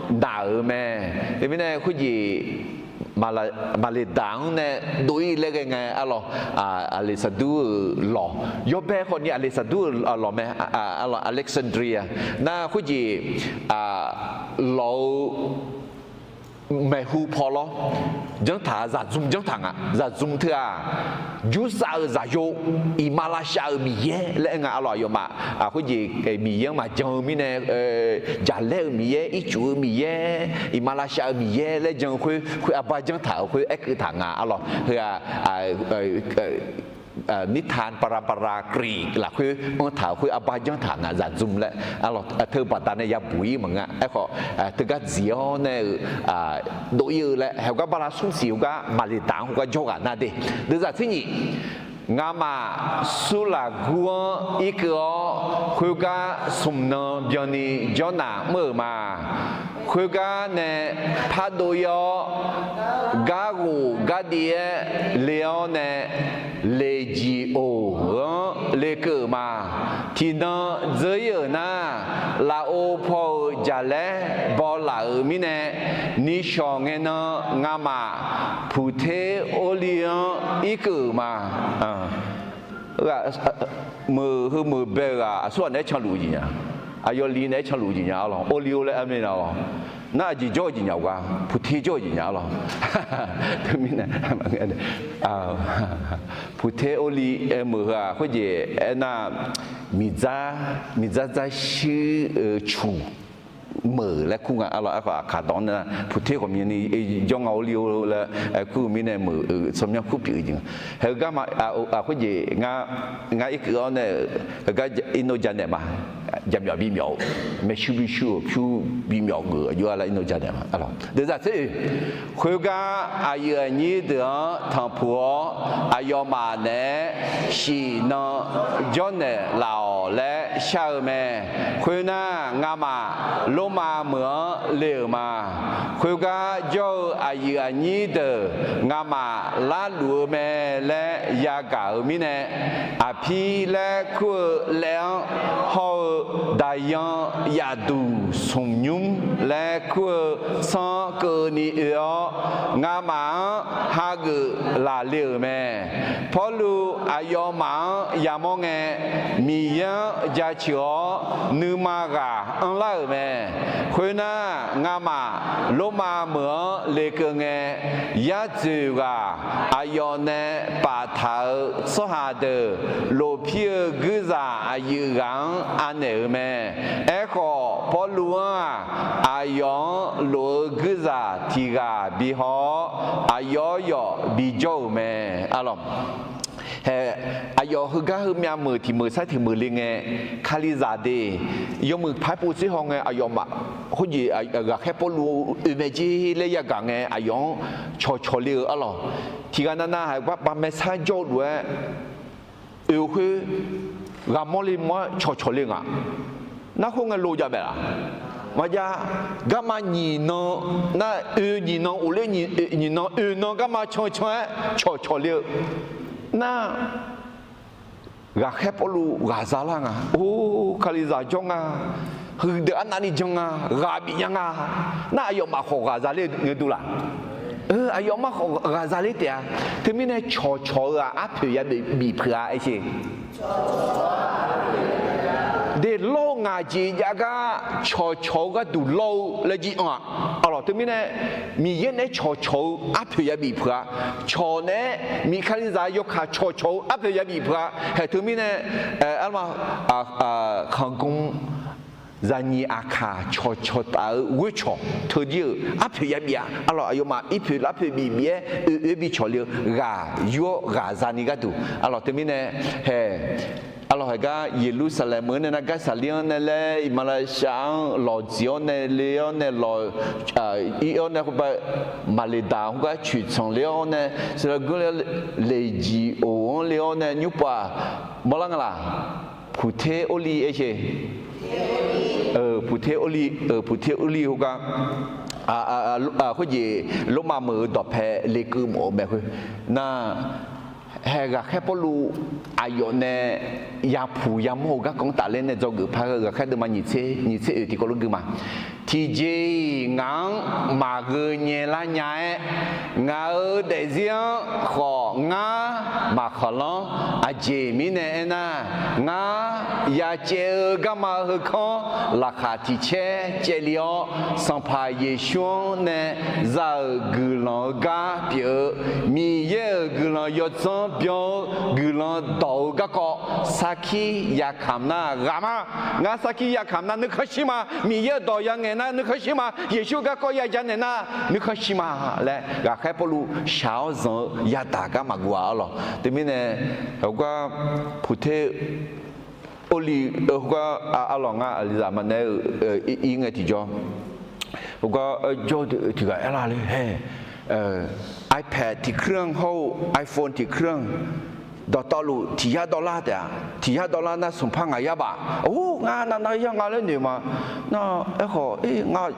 daq-euq mae. Teumirnae khoerjeq maqleqdaq-anr nae dov-ir laer ghae ngae arlawq, Aqleqsaqdur-euq lawq yawbae khawfni Aqleqsaqdur-euq lawq mae, arlawq Alexandria. Nar khoerjeq lawq-eu maeqhu paw lawr janrtaq, zaqdzmr janrtaq nga. Zaqdzmr teu-aq, jursav-euq zaqyo, iqmalavshav-euq Miqyaer laer aer nga arlawq. Aqyawfmaf khoerjeq Miqyaer-anr maqjan-eu mirnae, jaqlaer-euq Miqyaer, ircuf-eu Miqyaer, iqmalavshav-euq Miqyaer laer jan-eu khoer, khoer arbar janrtaq-euq khoer aerkeuv taq nga arlawq. Heu-aq, นิทานปรัมปรา Greek lafkhoer anr taq-euq khoer arbar janrtaq nga zaqdzmr laer arlawq. Teu baqda nae yabuq-ir maqngeur-a. Aerkhawf, teugar dziq-awr nae-eu dov-ir-eu laer haegar bala smr siq heugar maqleqdaq-anr heugar jawrghaq nar de. Deuvzaq tser nyiq, ngamaf Surlaqgur-anr irkeuv-awr, khoergar smq nan byanni jawrnaq mr-euq ma. Khoergar nae pardov-ir-awr, garghof gardiv-aer le-awr nae, Leqjiq oq-anr lekeuv-euq ma. Tiqnan dzeur-ir-euq nar, lafov paw-euq jaqlaer bawlaf-euq mirnae, nishawq ngae nan ngamaf Puqter Orli-anr irkeuv-euq ma. Meuq heu meuq bae-eu ghaq aqsurghaq naeq-aer canluf-eu jeq nya. Aqyawf li naeq-aer canluf-eu jeq nya arlawq. Orli-or laer armena arlawq. Nar aqjeq jawr-eu jeq nya-a, Puqter jawr-eu jeq nya arlawq. Teumirnae Puqter Orli meuq heu-aq khoerjeq aernar, miqdzar, miqdzar dzarshuir-eu cuq meuq laer kur nga arlawq. Aerkhawf aqkaq dawq-anr nar Puqter ghawqmyani jawr nga Orli-or laer kur-eu mirnae meuq tsawrmyanr kur pyeuf-eu jeq nga. Haegar ma, khoerjeq ngar irkeuv-awr nae-euq heugar irnov janaeq ma. Jaqmyawf bimyawf-eu, maershuir bishuir-euq pyur bimyawf geuf-eu aqjox-a laer irnov janaeq ma. Deuvzaq tser oeq, khoergar aqyuif aqnyir deuq-anr tanqpuq-awr, aqyawfmaf naeq-aer shif nan jawrnaeq laf-awq laer shar-eu mae. Khoernar, ngamaf Lormav meuq-anr le-euq ma. Khoergar jawr-eu aqyuif aqnyir deuq ngamaf larluf-eu mae laer yagaq-euq mirnae, Aqpir laer kur-eu laev-anr hawr-eu, Daqyan yafduq smq nymr laer kur-eu tsanr keuvni oe-awr, ngamaf-anr hageuf laf le-euq mae. Pawrluv aqyawfmaf-anr yamawr ngae, Miqyaer-anr jaceuq-awr nuima ghaq anrlar-euq mae. Khoernar, ngamaf Lormav meuq-anr lekeuv ngae, yar dzoeq ghaq aqyawf nae paftaq-euq tsawrhaq deuq lofpir-eu guirzaq aqyuif ghaq-anr anaeq-euq mae. Aerkhawf, Pawrluv-anr-aq, aqyawf-anr lof-eu guirzaq tiq ghaq bihaw-awr, aqyawf-anr yawf bijawr-euq mae. Hae, aqyawf heugar heumyav meuq tiq meuq sar tiq meuq le ngae, Kalizaq de, yawmuiq paq-aer pov tser haw ngae aqyawfmaf khoerjeq ghaqkhaer Pawrluv oe mae jer laer yagaq ngae aqyawf-anr cawqcawq le-eu arlawq. Tiq ghaq navnav haiq bar bavmae sar jawr-eu lof-aer oe-eu khoer ghaqmawr le mawr-aer cawqcawq le nga. Nar khoer ngae lo jav mae laq? Maqjav. Garma nyiq nan, nar oe nyiq nan, of ler nyiq nan, oe nan garma cancan-aer cawqcawq le-eu nar, ghaqkhaer Pawrluv ghaqza lar nga. Or, Kalizaq jawr nga. Heudeuq arnavni jan nga. Ghaq bif nya nga. Nar aqyawfmaf khawf ghaqza ler ngae dur laq? Aqyawfmaf khawf ghaqza ler taef-a. Teumirnae cawqcawq-eu-aq arpoeq ya bif peuq-a aer sher. Deq lawr-eu ngaq jeq jav gar cawqcawq-eu gharduq lawr-eu laer jir anr-aq. Arlawq teumirnae Miqyaer naeq-aer cawqcawq-eu arpoeq ya bif peuq-a. Cawq naeq-aer miq Kalizaq yawkaq cawqcawq-eu arpoeq ya bif peuq-a. Haeq teumirnae, arma, khanqgmr zaqnyiq aqkaq cawqcawq taf-eu ghoercawq teudir-euq arpoeq yabif-a. Arlawq, aqyawfmaf irpoeq larpoeq bif bif-aer oeq oe bicawq le-eu ghaq yur-awr ghaq zani gharduq. Arlawq, teumirnae hae, arlawq, haegar Yeqlursaqlaeq meuq-anr nae nar, Garsaqlir-anr nae laer, Iqmalavshav-anr lawqdziq-awr nae le-awr nae lawq ir-awr nae khoerbav Maqleqdaq khoergar coeqtsanq le-awr nae, saqlaqgeur le-awr, leqjiq of-anr le-awr nae nymrpov-aq mawrlar nga laq? Puqter orli aer-eu, puqter orli, puqter orli khoergar, khoerjeq Lormav meuq-euq dawqpae lekeuv mawf-eu mae khoer. Nar, hae ghaqkhaer Pawrluv aqyawf nae yapuq yamawr-eu garkawv-anr tafler nae dzawgeuf par-eu ghaqkhaer deuvma nyiq tser, nyiq tser oeq tiqkawv lof gui ma. Tiqjeq-iq ngaq-anr maqgheu nyaelar nya-aer, ngaq-euq daefzir-anr khawf ngar maqkhanqlanr. Aqjeq mirnae aernar, ngar yacaev-eu garma heukanr laqkhaq tiq caer caevle-awr, Sanqpaq Yeqsur-anr nae za-euq guiqlanq-eu gar pyeuf-eu, Miqyaer-euq guiqlanq yawdzanr byan-eu guiqlanq dawq-eu garkawv sarkir yakamq nar ghaq ma. Ngar sarkir yakamq nar nuikhanr shir ma. Miqyaer-euq dawq yangaeq nar nuikhanr shir ma. Yeqsur garkawv yaja naeq nar nuikhanr shir ma laer ghaqkhaer Pawrluv shaq-awr zanq-eu yadaq gar maqguv-a arlawq. Teumirnae, heugar puqter orli-eu khoergar arlawq, ngar alizaq maqnaeq-eu ir ngae tiqjawr, khoergar jawr-eu tiq ghaq aerlar le hae, iPad tiq keuv-anr hawr-eu iPhone tiq keuv-anr dawqtawvluf tiq yar dawvlar taef-a. Tiq yar dawvlar nar smq par ngaq yar baf. Or, ngar navnav yar nga laer noeq ma. Nar, aerkhawf, ngar,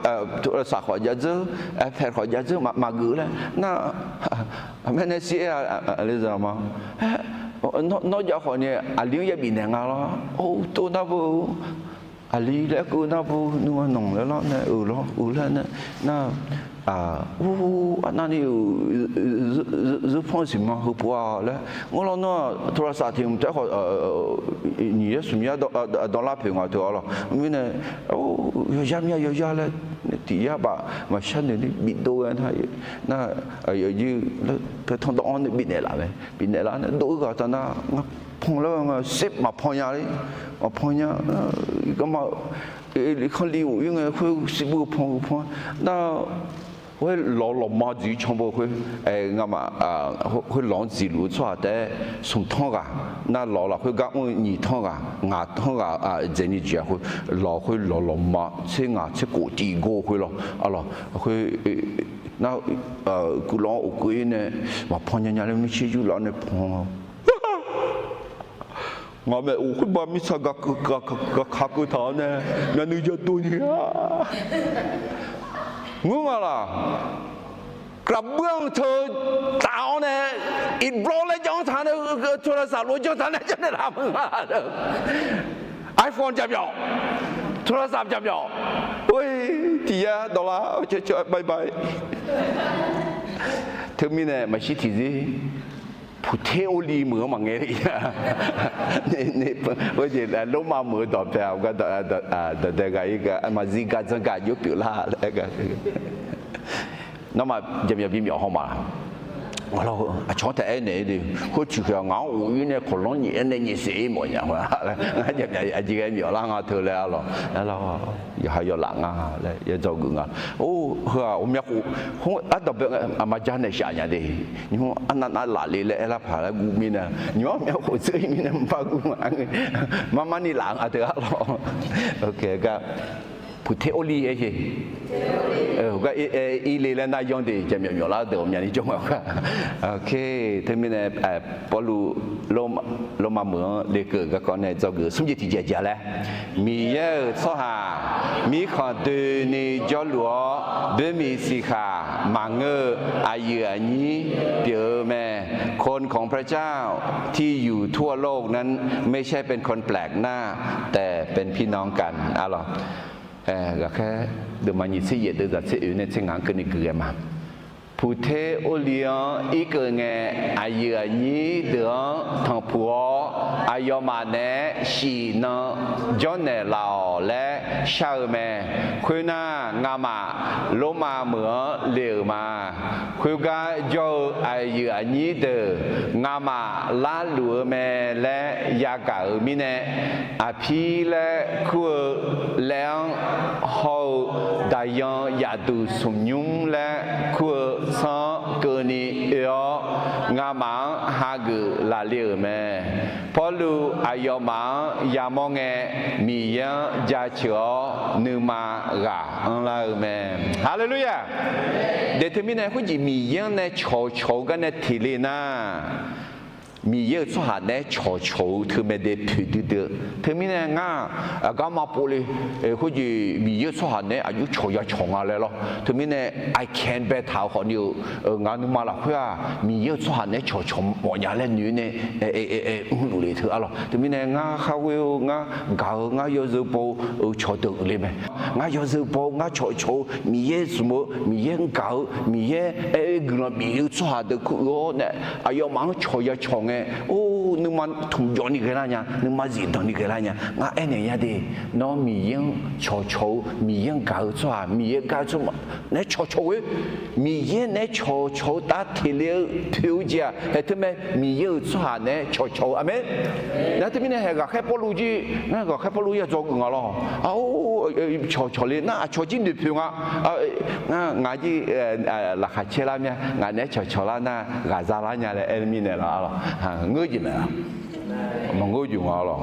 saq khawf jav dzeur, iPad khawf jav dzeur maqgeuf laer nar, aqmaer nae sir-aer alizaq ma. Nawr jav khawf ni aqli-anr yabif naeq nga lawr. Or, tov nar beu, aqli laer keuv nar beu, nuima nanq laer lar nae, euq lawr, euq laer nae, nar, arnavni-euq zeur panr siqma heupov-a laer, ngeur lawr nar, โทรศัพท์ tiq mq taef khawf, nyiq yar smq yar dawvlar poeq nga teu arlawq. Mirnae, yawzar mya yawzar laer, tiq yar baf maqshar noeq ni bifdov-aer nar, nar, aqyuif laer paertanr dawv-anr nae bifnaeq laf mae. Bifnaeq laf nae dov-ir ghaq taf nar, ngar pan laer nga, sir maqpan nya ler, maqpan nya, garma kanr li of-ir ngae khoer sir bur-eu pan-eu pan nar, khoer lawq lawqma dzoeq-ir can beu khoer, ngamaf, khoer lawq-anr dziqluf-eu tsawrhaq taef-aer smq tanr ghaq, nar lawq lafkhoer gar mr-eu nyiq tanr ghaq, ngaq tanr ghaq dzaeqni jeq-a khoer, lawq khoer lawq lawqma tser ngaq tser khof tiq gor khoer lawr, arlawq, khoer, nar, guiqlanq-anr of keuv-ir nae maqpan nya nya laer mirtser yurlaf-awr nae pan Ngaq maeq of khoerbav mirtsaq gaq kaq keuv taq-awr nae, myavnuiv jadov ni-a, ngeur nga laq. Gaqbuir-anr teu taf-awr nae, iqbawr laer janr taq nae, โทรศัพท์ lof janr taq nae janrnaeq laf meuq nga. iPhone jaqmyawf, โทรศัพท์ jaqmyawf. Or, tiq yar dawvlar, bye bye. Teumirnae maqshir tiqzir puqter orli meuq-anr maqngae le-a. Lormav meuq-eu dawqpae-aq, gar dawqdae ghaq-ir gar maqzir gar dzanr gar jov pyeuflar laer gar. Nawmaf jaqmyawf bimyawf haw ma. Aqcawq-anr taef aernaeq-ir de, khoer tiqkhoeq-aq ngaq-anr of-ir nae kawqlanr nyaef-aer nae nyaefsaef-ir mawf nya. Ngar jaqmyawf aqjeq ghae myawf lar nga teu laer arlawq, yawqha yawlaf nga laer yadzawgeuf nga. Or, heu-aq ghawqmya khof, ardanqbae aqma ja naeq shaf nya de. Nymr arnav nav laf le laer aerlar paq laer guv mirnae, nymr armyav khof dzeur-ir mirnae maqpar guv nga. Marmar ni laf nga teu arlawq. Gar puqter orli aer-eu, gar ir le laer nar yanr de, jaqmyawf myawf lar deuq ghawqmyani jawr nga gar. Teumirnae Pawrluv Lormav meuq-anr lekeuv garkawv nae dzawgeuf smr jeq tiqjeq jeq laer, Miqyaer-euq tsawrhaq mirkhanq doeni jawrluf-awr, boermiq siqkhaq maqngeur-eu aqyuif aqnyir pyeuf-eu mae. คนของพระเจ้าที่อยู่ทั่วโลกนั้นไม่ใช่เป็นคนแปลกหน้า แต่เป็นพี่น้องกัน arlawq. Ghaqkhaer deuvma nyiq tser yaef deuv zaq tser oeq nae tser ngaq-anr keuvni gui ghae ma. Puqter orli-anr irkeuv ngae, aqyuif aqnyir deuq-anr tanqpuq-awr, aqyawfmaf naeq-aer shif nan jawrnaeq laf-awq laer shar-eu mae. Khoernar, ngamaf Lormav meuq-anr le-euq ma. Khoergar jawr-eu aqyuif aqnyir deuq, ngamaf larluf-eu mae laer yagaq-euq mirnae, aqpir laer kur-eu laer-anr hawr-eu, daqyan yafduq smq nymr laer kur-eu sanr keuvni oe-awr, ngamaf-anr hageuf laf le-euq mae. Pawrluv aqyawfmaf-anr yamawr ngae, Miqyaer-anr jaceuq-awr nuima ghaq anrlar-eu mae. Haleluya! Daeq teumirnae khoerjeq Miqyaer-anr nae cawqcawq-eu gar nae teq le nar, Miqyaer-euq tsawrhaq naeq-aer cawqcawq-eu teumae dae poeqdui dui-eu. Teumirnae ngar aqgar maqpov le. Khoerjeq Miqyaer-euq tsawrhaq naeq-aer aqjox cawq ya cawq nga laer lawr. Teumirnae I can baetaq-eu khawfni-eu, ngaq nuima lafkhoer-aq Miqyaer-euq tsawrhaq naeq-aer cawqcawq mawf nya laer noeq-aer nae mrluf le teu arlawq. Teumirnae ngar kharghoer-eu, ngar gaq-eu, ngar yawzeu baw-eu cawqdeuq le mae. Ngar yawzeu baw-eu, ngar cawqcawq-eu, Miqyaer smq-eu, Miqyaer-anr gaq-eu, Miqyaer aer-eu guiqlanq bif-eu tsawrhaq deuq kur-awr nae, aqyawfmaf-anr cawq ya cawq ngae, or, nuima tmqjawv ni ghaelar nya, nuima zifdanq ni ghaelar nya. Ngar aernaeq nya de, nawr Miqyaer-anr cawqcawq-eu, Miqyaer-anr gaq-eu tsawrhaq, Miqyaer gaq-eu tsawrhaq naeq-aer cawqcawq-eu, Miqyaer naeq-aer cawqcawq-eu tav teq le-eu poeq-eu jeq-aq, haeq teumae Miqyaer-euq tsawrhaq naeq-aer cawqcawq-eu. Aqmeq. Nar teumirnae haeq ghaqkhaer Pawrluv jir, ngar ghaqkhaer Pawrluv ya dzawgeuf nga lawr. Ar, cawqcawq le nar aqcawq jir noeqpoeq nga. Ngar, ngaq jir laqkhaq caer lar mya, ngaq naeq-aer cawqcawq lar nar ghaqza lar nya laer aer mirnae lawr arlawq. Ngeur jeq mae-a. Maqngeur jeq nga lawr.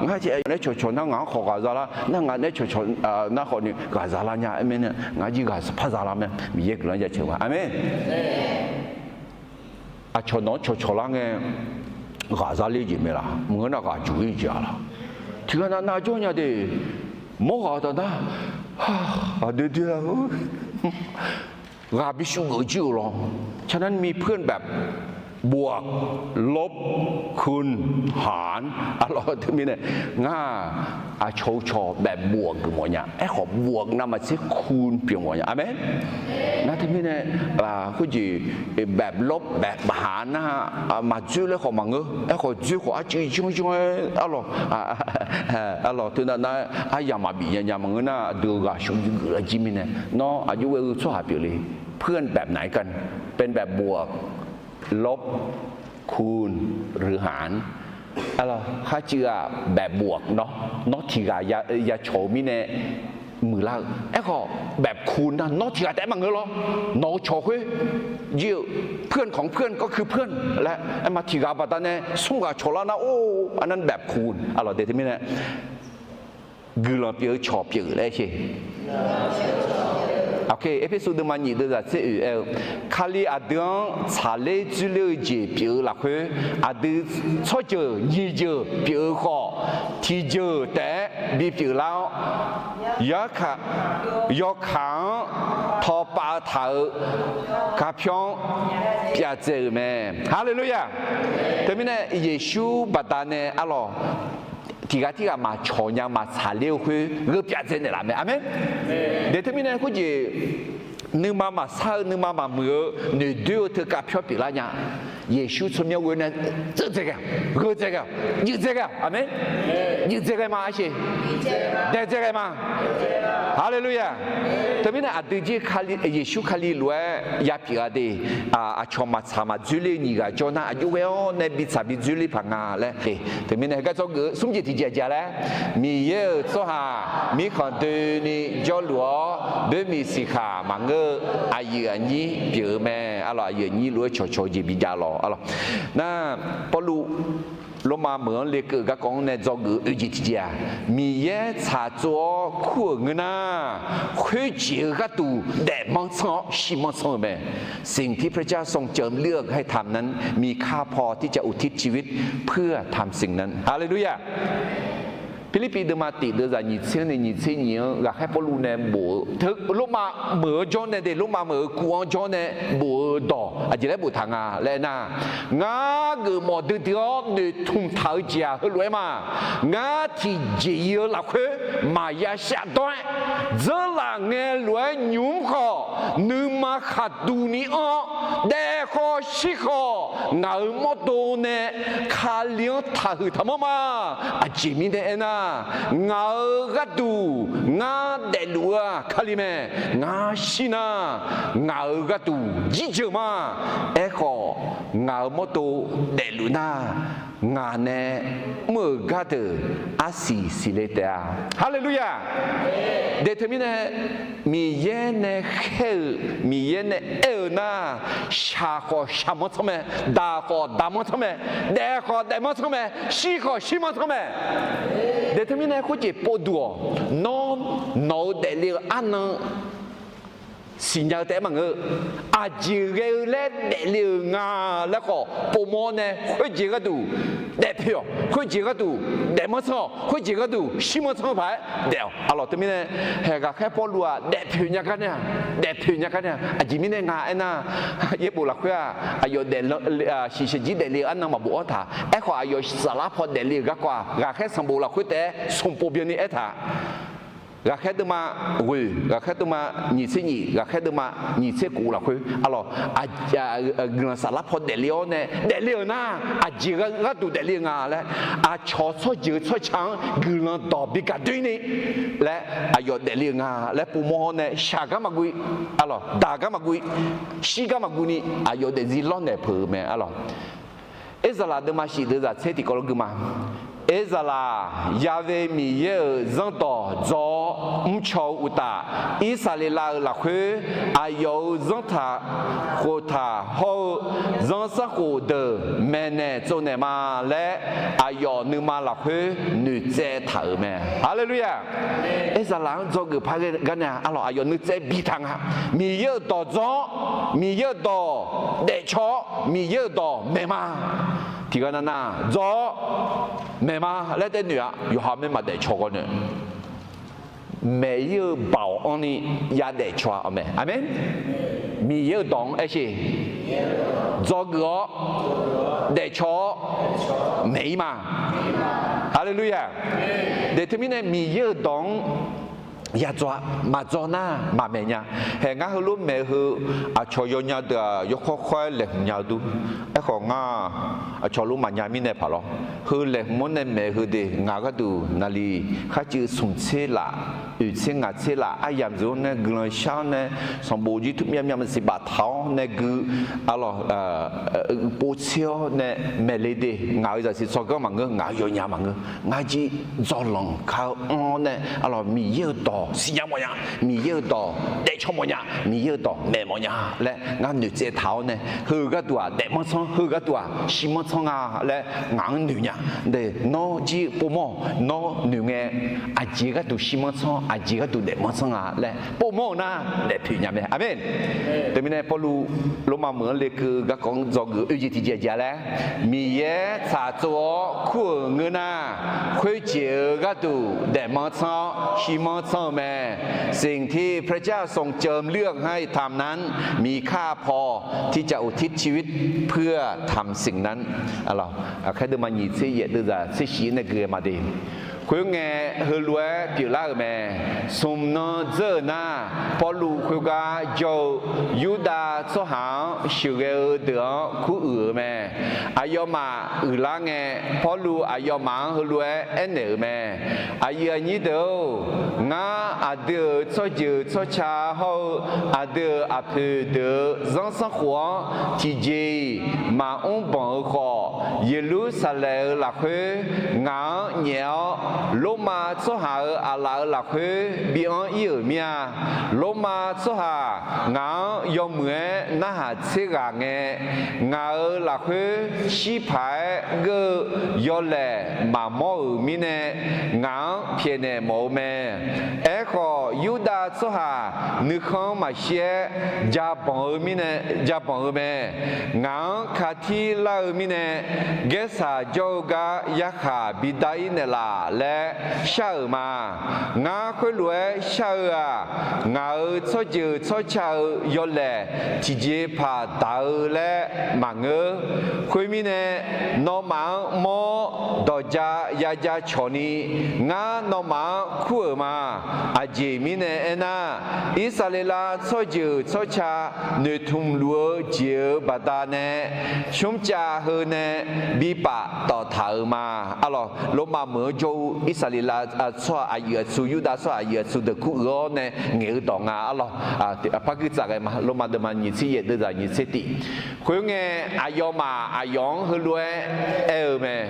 Ngar naeq-aer cawqcawq nar ngaq-anr khawf ghaqza lar, nar ngaq naeq-aer cawqcawq nar khawfni ghaqza lar nya aer mirnae, ngaq jir ghaqpar za lar mya. Miqyaer guiqlanq jaceuq ma. Aqmeq. Aqcawq nawq-anr cawqcawq lar ngae ghaqza ler jeq mae laq? Maqngeur nar ghaq juq-ir jeq-a laq? Tiqghaq nav nav jawr nya de. Mawr ghaq-eu taf nar, aqdui dui-a, ghaq bi shuv geuf jir-euq lawr. ฉะนั้นมีเพื่อนแบบบวก ลบ คูณ หาร arlawq. Teumirnae ngar aqcawq-eu cawq แบบบวก geufmawf nya. Aerkhawf บวก navmaqtser คูณ pyeufmawf nya. Aqmeq. Nar teumirnae khoerjeq แบบลบ แบบหาร nar maqdzoer laer khawf maqngeur. Aerkhawf dzoer khawf arcuiv janr janr-aer arlawq. Arlawq teunav nar aryamq maqbif nya nya maqngeur nar aqdui-eu ghaq shuf geuf lar jir mirnae, nawr aqjox ghae-eu tsawrhaq pyeuf le. เพื่อนแบบไหนกัน เป็นแบบบวก ลบ คูณ หรือ หาร arlawq. Kharcuiv-aq แบบบวก nawr, nawr tiq ghaq ya cawq-eu mirnae muiqlar-eu. Aerkhawf แบบคูณ nar nawr tiq ghaq taef-aer maqngeur lawr. Nawq-eu cawq khoer jir-eu เพื่อนของเพื่อนก็คือเพื่อน laer aerma tiq ghaq baqdanae smr ghaq cawq lar nar, or, aqnan แบบคูณ arlawq. Daeq teumirnae guiqlanq pyeuf-eu cawq pyeuf laer sher. Erpersu deuvma nyiq deuvzaq tser oeq aer-eu, Kali aqdui-anr tsaqler dzoerler-eu jeq pyeuf-eu lafkhoer, aqdui tsawrjeuq nyiq jeuq pyeuf-eu khawf, tiqjeuq taef-aer bipyeuf lar-awr, yawkaq, yawkaq-anr tawpav taq-eu garpyawr-anr pyavdzae-euq mae. Haleluya! Teumirnae Yeqsur baqdanae arlawq, tiq ghaq tirghaq maqcawq nya maqtsaqler-eu khoer gheu pyavdzae naeqlaf mae. Aqmeq. Daeq teumirnae khoerjeq nuima maqsar-eu nuima maqmuiq-eu noeqdoer-eu teu garpyawr pyeuflar nya. Yeqsur tsawrmyanr ghoe nae dzeur dzae ghae, gheu dzae ghae, juif dzae ghae. Aqmeq. Juif dzae ghae ma arsiq. Dae dzae ghae ma. Haleluya! Teumirnae aqdui jir Yeqsur Kali lof-aer yapyeuf-a de. Aqcawq maqtsaq maqdzoerler-eu nyiq ghaq jawr nar aqjox ghae-awr nae bitsaq bidzoerler paq nga laer. Teumirnae heugar dzawgeuf-eu smr jeq tiqjeq aqjeq laer, Miqyaer-euq tsawrhaq mirkhanq doeni jawrluf-awr, boermiq siqkhaq maqngeur-eu aqyuif aqnyir pyeuf-eu mae. Arlawq, aqyuif aqnyir lof-aer cawqcawq-eu jeq bijav lawq. Arlawq, nar Pawrluv Lormav meuq-anr lekeuv-eu garkawv-anr nae dzawgeuf-eu oeq jeq tiqjeq-aq, Miqyaer tsaqtsov-awr kur-euq ngeur nar, khoerjeq-eu gharduq daefmanr tsanr-awr shimanr tsanr-eu mae. สิ่งที่พระเจ้าทรงเจิมเลือกให้ทำนั้น มีข้าพอที่จะอุทิศชีวิตเพื่อทำสิ่งนั้น Haleluya! Pirlirpiv deuvma tiq deuvzaq nyiq tser-anr nae nyiq tser nyiq-anr ghaqkhaer Pawrluv nae bof-eu teu Lormav meuq-anr jawr nae de, Lormav meuq-eu kuv-anr jawr nae bof-eu dawq aqjeq laer boftaq nga laer aernar, ngar geufmawf duidui-awr noeqtmq taq-eu jeq-aq heulof-aer ma. Ngar tiqjeq-iq-eu lafkhoer maqya shafdawr-aer, dzeurlaf ngae lof-aer nymq-mr khawf, nuima khaqduq ni anr-awr, daef khawf shir khawf, ngaq-euq mawrdo nae Kali-anr taqhuiq taqmanr ma. Aqjeq mirnae aernar, Ngaq-euq gharduq ngar daefluf-eu-aq Kali mae. Ngar shir nar, ngaq-euq gharduq jirjeuq ma. Aerkhawf, ngaq-euq mawrdo daefluf nar, ngaq nae mr-euq gardeuq arsiq siqle taef-a. Haleluya! Daeq teumirnae, Miqyaer nae khaer-euq, Miqyaer nae aer-eu nar, shaq khawf shaqmanr tsanr mae, daq khawf daqmanr tsanr mae, daef khawf daefmanr tsanr mae, shir khawf shirmanr tsanr mae. Daeq teumirnae khoerjeq povduq-awq, nawr nawq-eu daefle-euq arnan siqnya-eu taef-aer maqngeur. Aqjeq ghae-eu laer daefle-euq nga laer khawf povmawr nae khoerjeq gharduq daefpoeq-awq, khoerjeq gharduq daefmanr tsanr-awq, khoerjeq gharduq shirmanr tsanr-eu paq-aer daef-awq. Arlawq teumirnae, haeq ghaqkhaer Pawrluv-aq daefpoeq nya gar nae-aq, daefpoeq nya gar nae-aq, aqjeq mirnae nga aernar, yaerbof lafkhoer-aq aqyawf daef, shiqshaq jir daefle-eu arnan maqbof-anr taq. Aerkhawf aqyawf saflar paw daefle-euq garkawv-aq ghaqkhaer sanqbof lafkhoer taef-aer smq pov byanni aertaq. Ghaqkhaer deuvma ghoeq, ghaqkhaer deuvma nyiq tser nyiq, ghaqkhaer deuvma nyiq tser kof lafkhoer arlawq, guiqlanq saflar paw daefle-awr nae daefle-euq nar, aqjeq gharduq daefle-eu nga laer, aqcawq tsawrjeuq tsawrca-anr guiqlanq dawq bi gaq doeni laer, aqyawf daefle-euq nga laer povmawr-awr nae shaq gar maqguv, arlawq daq gar maqguv, shir gar maqguv ni aqyawf daefzir lawrnaeq peuq-eu mae arlawq. Erzaqlaq deuvma shif deuvzaq tser tiqkawv lof gui ma. Erzaqlaq, Ya've Miqyaer-euq zanrdawq dzaw-awr mrcaw-eu uqtaf, Irsaqleqlav-euq lafkhoer aqyawf-euq zanrtaq khoftaq hawr-eu zanrsanrkhof khof deuq maeqnaeq tsovnaeq ma laer, aqyawf nuima lafkhoer noeqtsaev taq-euq mae. Haleluya! Erzaqlaq-anr dzawgeuf par ghae gar nae-aq, arlawq aqyawf nuitsaev bi taq nga. Miqyaer-euq dawq dzaw-awr, Miqyaer-euq dawq daefcaw-awr, Miqyaer-euq dawq maeq ma. Tiqghaq nav nav dzaw-awr maeq ma laer taev noeq-a. Yawqha maer maqdaef caw khawf noeq, maeq-ir-eu baoq anrni yadaef caw-a mae. Aqmeq. Miqyaer-euq dawq-anr aer sheq, dzawgeuf-awr daefcaw-awr maeq-ir ma. Haleluya! Daeq teumirnae Miqyaer-euq dawq-anr yadzaw-a. Maqdzaw nar maqmaeq nya. Haeq ngar heulof maeq-eu heu, aqcawq yawnya deuq-aq yawkawr kawr-aer laeqhmq nya-eu dur. Aerkhawf ngar aqcawq lof maqnya mirnae paq lawr. Heu laeqhmq-anr nae maeq-eu heu de ngaq gharduq naqli kharcuiv smq tser laf, oeq tser ngaq tser laf aryamq dzoeq-anr nae guiqlanq shar-awr nae sanqbof jir tmr myav myav maqsiq baftaq-awr nae gui, arlawq, pov tser-awr nae maeqle de. Ngaq-euq zaqsiq tsawrganr maqngeur, ngaq-euq yawnya maqngeur. Ngar jir dzawlanq kar-eu anr-awr nae, arlawq, Miqyaer-euq dawq siqnya mawfnya, Miqyaer-euq dawq daefcaw mawfnya, Miqyaer-euq dawq maeq mawfnya laer ngar noeqtsaev taq-awr nae, heu gharduq-aq daefmanr tsanr, heu gharduq-aq shirmanr tsanr nga laer ngaq-anr noeq nya. Nawr jir povmawr-awq, nawr noeq ngae, aqjeq gharduq shirmanr tsanr, aqjeq gharduq daefmanr tsanr nga laer povmawr-eu nar daefpoeq nya mae. Aqmeq. Teumirnae Pawrluv Lormav meuq-anr lekeuv-eu garkawv-anr dzawgeuf oe jeq tiqjeq aqjeq-a laer, Miqyaer tsaqtsov-awr kur-euq ngeur nar, khoerjeq-euq gharduq daefmanr tsanr-awr shirmanr tsanr-eu mae. สิ่งที่พระเจ้าทรงเจิมเลือกให้ทำนั้น มีค่าพอที่จะอุทิศชีวิตเพื่อทำสิ่งนั้น Aqkhaer deuvma nyiq tser yaef deuvzaq tser shif nae gui-aer ma de. Khoerngae, heulof-aer pyeuflar-euq mae. Smq nan dzeur-euq nar, Pawrluv khoergar jawr-eu Yurdav tsawrhaq-anr sheuqghae-eu deuq-anr kuruiq-eu mae. Aqyawfmaf uiqlar ngae, Pawrluv aqyawfmaf-anr heulof-aer aernaeq-euq mae. Aqyuif aqnyir deuq-or, ngar aqdui-euq tsawrjeuq tsawrca hawr-eu aqdui-euq aqpoeq deuq-euq zanrsanrkhof-anr tiqjeq-iq maqmr banq-eu khawf, Yeqlursaqlaeq-euq lafkhoer ngaq-anr nyaef-awr, Lormav tsawrhaq-euq aqlaf-euq lafkhoer bi anr-ir-euq mir-a. Lormav tsawrhaq ngaq-anr yawmuiq-aer narhaq tser ghaq ngae, ngaq-euq lafkhoer shir paq-aer geur-eu yawlaeq maqmawr-euq mirnae, ngaq-anr pyaeqnaeq mawf-eu mae. Aerkhawf, Yurdav tsawrhaq nuikhanr maqshir-aer ja banq-eu mirnae, ja banq-eu mae. Ngaq-anr katir lar-eu mirnae, gaersaq jawr-eu gar yarkhaq bidar-ir naeqlaf laer shar-euq ma. Ngar khoerlof-aer shar-eu-aq, ngaq-euq tsawrjeuq tsawrca-eu yawlaeq tiqjeqpaq daq-eu laer maqngeur. Khoermirnae, nawmaf-anr mawr dawqja yaja cawq ni, ngar nawmaf-anr kur-euq ma. Aqjeq mirnae aernar, Irsaqleqlav tsawrjeuq tsawrca noeqtmq luf-eu jeq-euq baqdanae, smrcav heu nae bi paftawf taq-euq ma. Arlawq, Lormav meuq-anr jawr-eu Irsaqleqlav tsawrhaq aqyuif aqtsu, Yurdav tsawrhaq aqyuif aqtsu deuq kur uiq-awr nae ngaeq-eu dawq nga. Arlawq, par guir tsaf ghae ma. Lormav deuvma nyiq tser yaef deuvzaq nyiq tser tif. Khoerngae, aqyawfmaf aqyawf-anr heulof-aer aer-eu mae.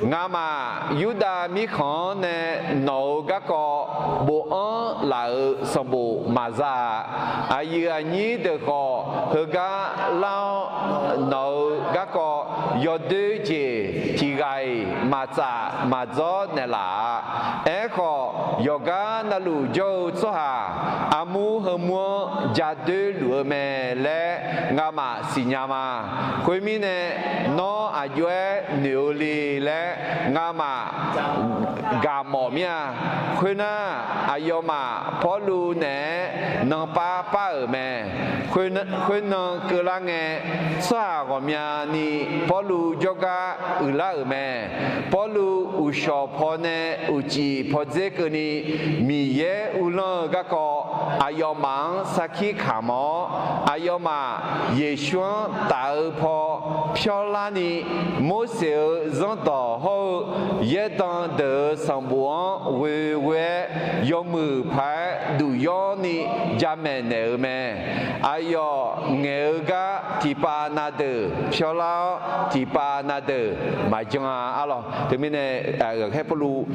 Ngamaf Yurdav mirkhanq-anr nae nawq-euq garkawv bofanr laf-euq sanqbof maqza-aq, aqyuif aqnyir deuq khawf heugar lar-awr, nawq-euq garkawv yawdoer jeq tiq ghaq-iq maqtsaf maqdzawr naeqlaf-a. Aerkhawf, yawqgar navluf jawr-eu tsawrhaq armur heumur-anr ja doer luf-eu mae laer ngamaf siqnya ma. Khoermirnae, nawr aqjox-aer noeq-eu le laer ngamaf gaq mawf mir-a. Khoernar, aqyawfmaf Pawrluv naeq-aer nanpar par-euq mae. Khoernan keuvlar ngae, tsawrhaq ghawqmyani Pawrluv jawrgar uiqlar-euq mae. Pawrluv uqshawq pawnae uqcif pawdzer keuvni Miqyaer uvlanr-eu garkawv aqyawfmaf-anr sarkir kamq-awr, aqyawfmaf Yeqsur-anr taf-eu paw pyawrlarni, Morseq-euq zanrdawq hawr-eu yaerdan deuq-euq sanqbof-anr ghoeghoe-aer yawmuiq paq-aer duq yawrni jamaeq naeq-euq mae. Aqyawf ngaeq-eu gar tiqpav na deuq pyawrlar-awr, tiqpav na deuq maqjan-a. Arlawq, teumirnae, Ghaqkhaer Pawrluv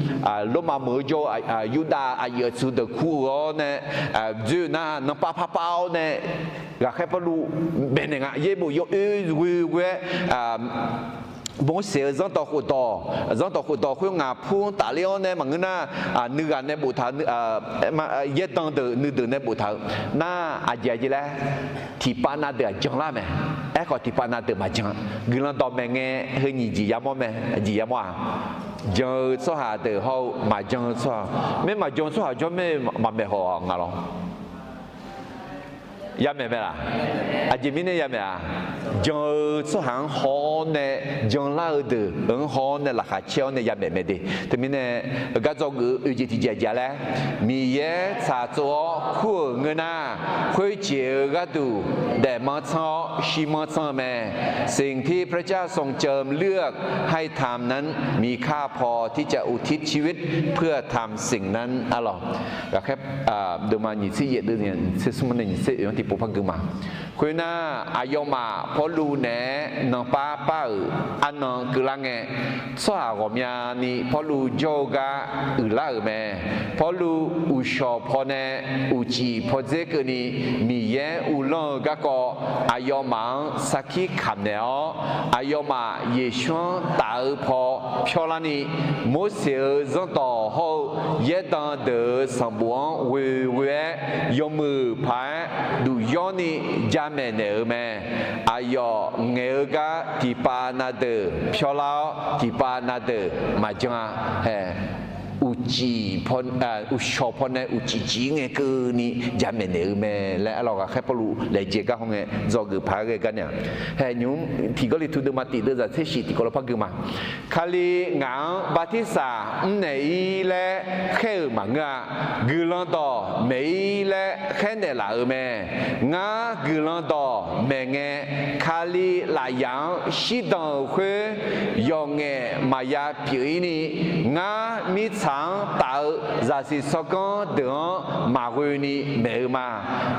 Lormav meuq-eu jawr-eu Yurdav aqyuif aqtsu deuq kur-eu-awr nae dzoer-eu nar, nanpav parpar-awr nae Ghaqkhaer Pawrluv baenaeq nga. Yaerbof yawoer ghoeghoe-aer Morseq-euq zanrdawq khofdawq, zanrdawq khofdawq khoer ngaq pur-anr tafler-awr nae maqngeur nar, nuighaq nae boftaq, yaerdan deuq nuideuq nae boftaq-eu nar, aqjeq aqjeq laer tiqpav na deuq-aq janlar mae. Aerkhawf, tiqpav na deuq maqjan. Guiqlanq dawq maeq ngae heu nyiq jeq yamawr mae. Jeq yamawr-aq, jan-eu tsawrhaq deuq hawr-eu maqjan-eu tsawrhaq. Maer maqjan-eu tsawrhaq jawr mae, maqmaeq haw nga lawr. Yamaeq mae laq? Aqjeq mirnae yamaeq-aq, jan-eu tsawrhaq-anr haw-awr nae, janlar-eu deuq-anr haw-awr nae laqkhaq caer-awr nae yamaeq mae de. Teumirnae, heugar dzawgeuf-eu oeq jeq tiqjeq aqjeq laer, Miqyaer tsaqtsov-awr kur-euq ngeur nar, khoerjeq-eu gharduq daefmanr tsanr-awr shimanr tsanr-eu mae. สิ่งที่พระเจ้าทรงเจิมเลือกให้ทำนั้น มีค่าพอที่จะอุทิศชีวิตเพื่อทำสิ่งนั้น Arlawq, Ghaqkhaer deuvma nyiq tser yaef deuv nyiq tser smr nae nyiq tser oeq-anr tiqpov par gui ma. Khoernar, aqyawfmaf Pawrluv naeq-aer nanpar par-euq arnan keuvlar ngae, tsawrhaq ghawqmyani Pawrluv jawr-eu gar uiqlar-euq mae. Pawrluv uqshawq pawnae uqcif pawdzer keuvni Miqyaer uvlanr-eu garkawv aqyawfmaf-anr sarkir kamq naeq-awr, aqyawfmaf Yeqsur-anr taf-eu paw pyawrlarni, Morseq-euq zanrdawq hawr-eu yaerdan deuq-euq sanqbof-anr ghoeghoe-aer yawmuiq paq-aer duq yawrni jamaeq naeq-euq mae. Aqyawf ngaeq-eu gar tiqpav na deuq pyawrlar-awr, tiqpav na deuq maqjan-a. Hae, uqcif, uqshawq pawnae uqcif cif ngae keuvni jamaeq naeq-eu mae laer, arlawq, Ghaqkhaer Pawrluv laejae gar hawngae dzawgeuf paq-aer ghae gar nae-aq, hae, nymq-mr tiq Gawrliqtu deuvma tif deuvzaq tser shiq tiqkawv lawr par gui ma. Kali ngaq-anr bartirsaq mrnaeq-ir laer khaer-euq maqngeur-a. Guiqlanq dawq maeq-ir laer khaer naeqlaf-euq mae. Ngar guiqlanq dawq maeq ngae, Kali lafyaq-anr shirdan-euq khoer yawqngaef maqya pyeuf-ir ni, ngar mirtsaq-anr taf-eu zaqsiq tsawrganr deuq-anr maqghoe ni maeq-eu ma.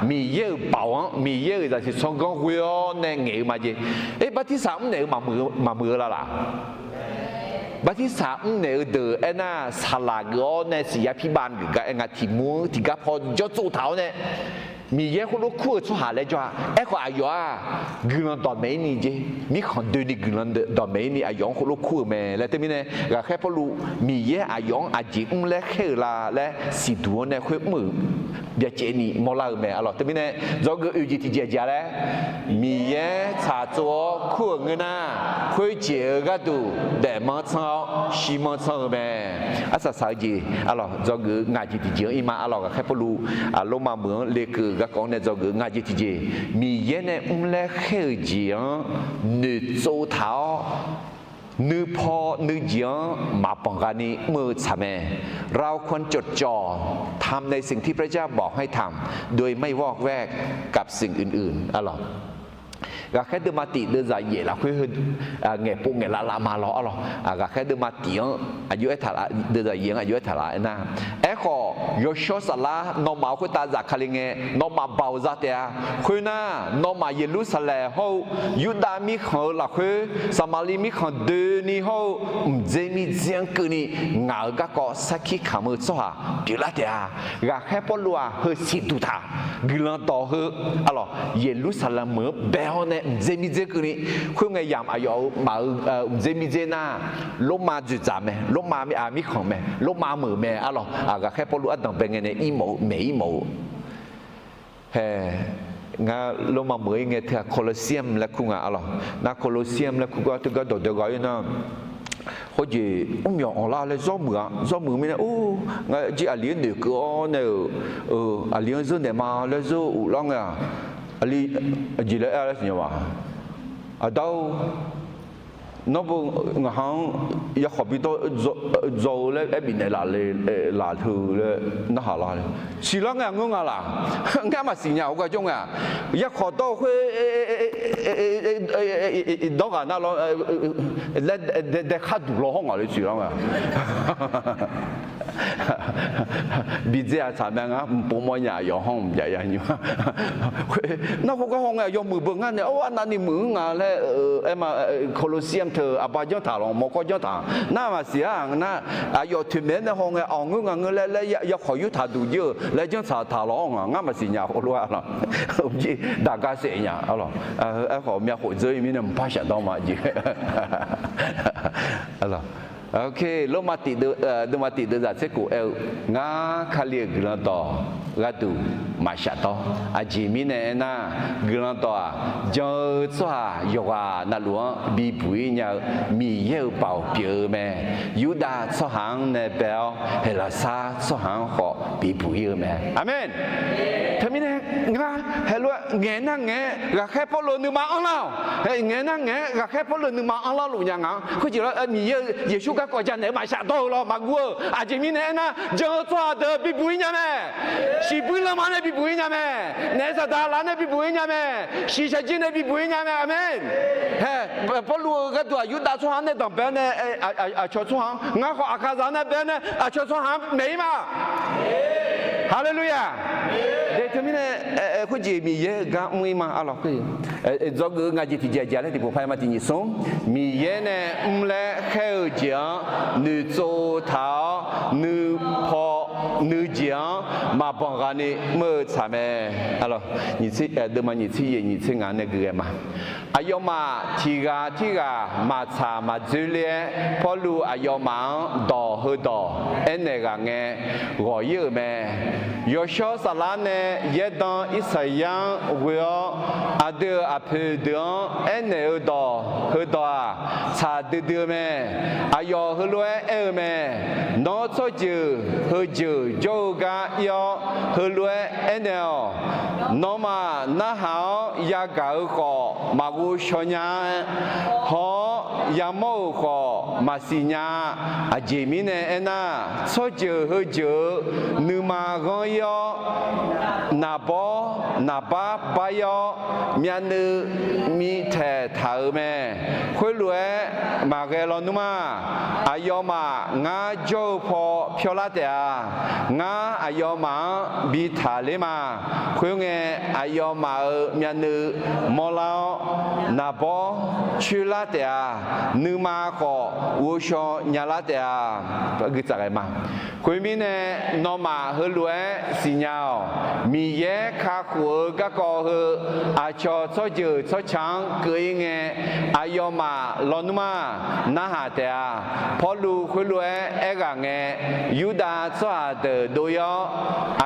Miqyaer-euq baoq-anr, Miqyaer-euq zaqsiq tsawrganr ghoe-awr nae ngaeq-eu ma jeq. Aer, bartirsaq mrnaeq-eu maqmuiq-eu la laq? Bartirsaq mrnaeq-eu deuq aernar, saqlaq geuf-awr nae siqya pirbav geuf gar aer nga. Tiq mur-anr tiqgar paw jawr tsov taq-awr nae, Miqyaer khoerlof kur-eu tsawrhaq laer jawr-a. Aerkhawf, aqyawf-aq guiqlanq dawqmaeq-ir ni jeq, mirkhanq doeni guiqlanq dawqmaeq-ir ni aqyawf-anr khoerlof kur-eu mae laer teumirnae, Ghaqkhaer Pawrluv Miqyaer aqyawf-anr aqjeq mr laer khaer-eu la laer siqduq-anr nae khoer mr-euq byacaevni mawrlar-eu mae, arlawq. Teumirnae, dzawgeuf oeq jeq tiqjeq aqjeq-a laer, Miqyaer tsaqtsov-awr kur-euq ngeur nar, khoerjeq-eu gharduq daefmanr tsanr-awr shimanr tsanr-eu mae. Arsaq saq-eu jeq, arlawq, dzawgeuf-eu ngaq jeq tiqjeq-anr ir ma, arlawq, Ghaqkhaer Pawrluv Lormav meuq-anr lekeuv-euq garkawv-anr nae dzawgeuf-eu ngaq jeq tiqjeq, Miqyaer nae mr laer khaer-euq jeq-anr noeqtsov taq-awr, nuipaw nuijeq-anr maqbanq ghaq ni mr-eu tsaq mae. เราควรจดจ่อทำในสิ่งที่พระเจ้าบอกให้ทำ โดยไม่วอกแวกกับสิ่งอื่นๆ arlawq. Ghaqkhaer deuvma tif deuvzaq yaef lafkhoer heu ngaeqpov ngaeqlav lavma lawr arlawq. Ghaqkhaer deuvma tif-anr aqjox aertaq, deuvzaq yaef-anr aqjox aertaq laf aernar, aerkhawf yawshawr saflar nawmaf-euq khoertav zafkale ngae, nawmaf baoq za taef-a. Khoernar, nawmaf Yeqlursaqlaeq hawr-eu Yurdav mirkhanq-eu lafkhoer, Saqmaqliv mirkhanq doeni hawr-eu mqdzer mirdzer-anr keuvni ngaq-euq garkawv sarkir kamq-eu tsawrhaq pyeuflar taef-a. Ghaqkhaer Pawrluv-aq heu siqduq taq guiqlanq dawq heu arlawq, Yeqlursaqlaeq meuq-anr bae-awr nae mqdzer mirdzer keuvni, khoerngae yamq aqyawf-euq maf-eu mqdzer mirdzer nar, Lormav dzoeqdzaq mae, Lormav mirkhanq mae, Lormav meuq mae arlawq. Ghaqkhaer Pawrluv ardanq bae ngae nae irmawf-eu maeq irmawf-eu Hae, ngar Lormav meuq-ir ngae teu-aq Colosseum laer kur nga arlawq. Nar Colosseum laer kur gar teugar dawqdeuq ghaq-ir nar, khoerjeq mrmyawq anqlar laer zawr muiq-a. Zawr muiq mirnae, or, ngar jir aqli-anr noeqkeuv-awr nae-euq, aqli-anr zeur naeq ma laer zeur-eu lar ngae-aq, aqli, aqjeq laer aer laer siqnya ma. Aqda-or, nawr bo ngaqha-anr yakhawq bidawr dzaw-eu laer aer bifnaeq laf le, laf teu laer narhaq lar le. Siqlar ngae aqngeur nga laq? Ngar maqsiq nya-a, gar jawr ngae-aq, yakhawq dawr-eu khoer dawr ghaq nar lawr laer dae khar duq law hawr ngaq le siqlar ngae. Bidzaer-aq tsaq mae, ngar mqpov mawrnya aqyawf hawr mqjav ya nymr. Nar khoergar haw ngae yawmuiq beu ngar nae, or, arnavni muiq-anr nga laer aer ma, Colosseum teu aqba janr taq lawq, mawrkawr janr taq. Nar maqsiq-a nar, aqyawf toeqmaeq-aer nae haw ngae aqngeur nga ngeur laer laer yakhawq yurtaq duq jir-euq laer janr tsaq taq lawq-awr nga, ngar maqsiq nya-a, khoerlof-aer arlawq. Daqgar saef nya arlawq. Aerkhawf myavkhof dzeur-ir mirnae mqpar shafdawr ma jeq. Lormav tiq deuvma tiq deuvzaq tser khof aer-eu, ngar Kali-euq guiqlanq dawq gharduq maqshafdawr. Aqjeq mirnae aernar, guiqlanq dawq-aq, jan-eu tsawrhaq yawqghaq navluf-anr bibuq-ir nya-eu Miqyaer-euq baoq pyeuf-eu mae. Yurdav tsawrhaq-anr nae bae-awr, Heqlaqsar tsawrhaq-anr khawf bibuq-ir-eu mae. Aqmeq. Teumirnae, ngar heulof-aer ngaeq nar ngaeq-aer ghaqkhaer Pawrluv nuima anrlar-awq. Ngaeq nar ngaeq-aer ghaqkhaer Pawrluv nuima anrlar luf nya ngaq-anr khoerjeq lawr, Miqyaer-euq Yeqsur garkawv janaeq-eu maqshafdawr-eu lawr maqguv-eu. Aqjeq mirnae aernar, jan-eu tsawrhaq deuq bibuq-ir nya mae. Shiqbuir lanma nae bibuq-ir nya mae. Naef saqdaq laf nae bibuq-ir nya mae. Shiqshaq jir nae bibuq-ir nya mae. Aqmeq. Hae, Pawrluv-euq gharduq-aq, Yurdav tsawrhaq-anr nae danqbae-awr nae, aqcawq tsawrhaq-anr, ngar khawf Aqkaqzaq-anr nae bae-awr nae aqcawq tsawrhaq-anr maeq-ir ma. Haleluya. Teumirnae, khoerjeq Miqyaer-euq gar mr-ir ma arlawq. Dzawgeuf-eu ngaq jeq tiqjeq aqjeq laer tiqpov paq-aer ma tiq nyiq smr. Miqyaer nae mr laer khaer-eu jeq-anr noeqtsov taq-awr, nuipaw nuijeq-anr maqbanq ghaq ni mr-eu tsaq mae. Deuvma nyiq tser yaef nyiq tser ngaq nae gui ghae ma. Aqyawfmaf tiq ghaq tirghaq maqtsaq maqdzoer ler-aer, Pawrluv aqyawfmaf-anr dawq heudawq aernaeq ghaq ngae ghawq-ir-euq mae. Yawshawr saflar nae yaerdan Irsaqyar-anr ghoe-awr, aqdui-euq aqpoeq deuq-anr aernaeq-eu dawq heudawq-aq, tsaq duidui-eu mae. Aqyawf heulof-aer aer-eu mae. Nawr tsawrjeuq heujeuq jawr-eu gar ir-awr, heulof-aer aernaeq-awq. Nawmaf narhaq-awr yagaq-eu khawf, maqghov shaw nya-a. Haw-awr yamawr-euq khawf, maqsiq nya-a. Aqjeq mirnae aernar, tsawrjeuq heujeuq-eu nuima ghanr-ir-awr, naqbawr naqbar bar-ir-awr, myavnuiv mitaeq taq-euq mae. Khoerlof-aer maqghae lawnmr-a. Aqyawfmaf ngar jawr-eu paw pyawrlar taef-a. Ngar aqyawfmaf-anr bi taqler ma. Khoerngae, aqyawfmaf-euq myavnuiv mawrlar-awr, naqbawr coerlar taef-a. Nuima khawf ghovshaw nyalar taef-a. Khoermirnae, nawmaf heulof-aer siqnya-awq. Miqyaer kakhof-eu garkawv heu aqcawq tsawrjeuq tsawrca-anr keuv-ir ngae, aqyawfmaf lawnmr-aq narhaq taef-a. Pawrluv khoerlof-aer aerghaq ngae, Yurdav tsawrhaq deuq dov-ir-awr,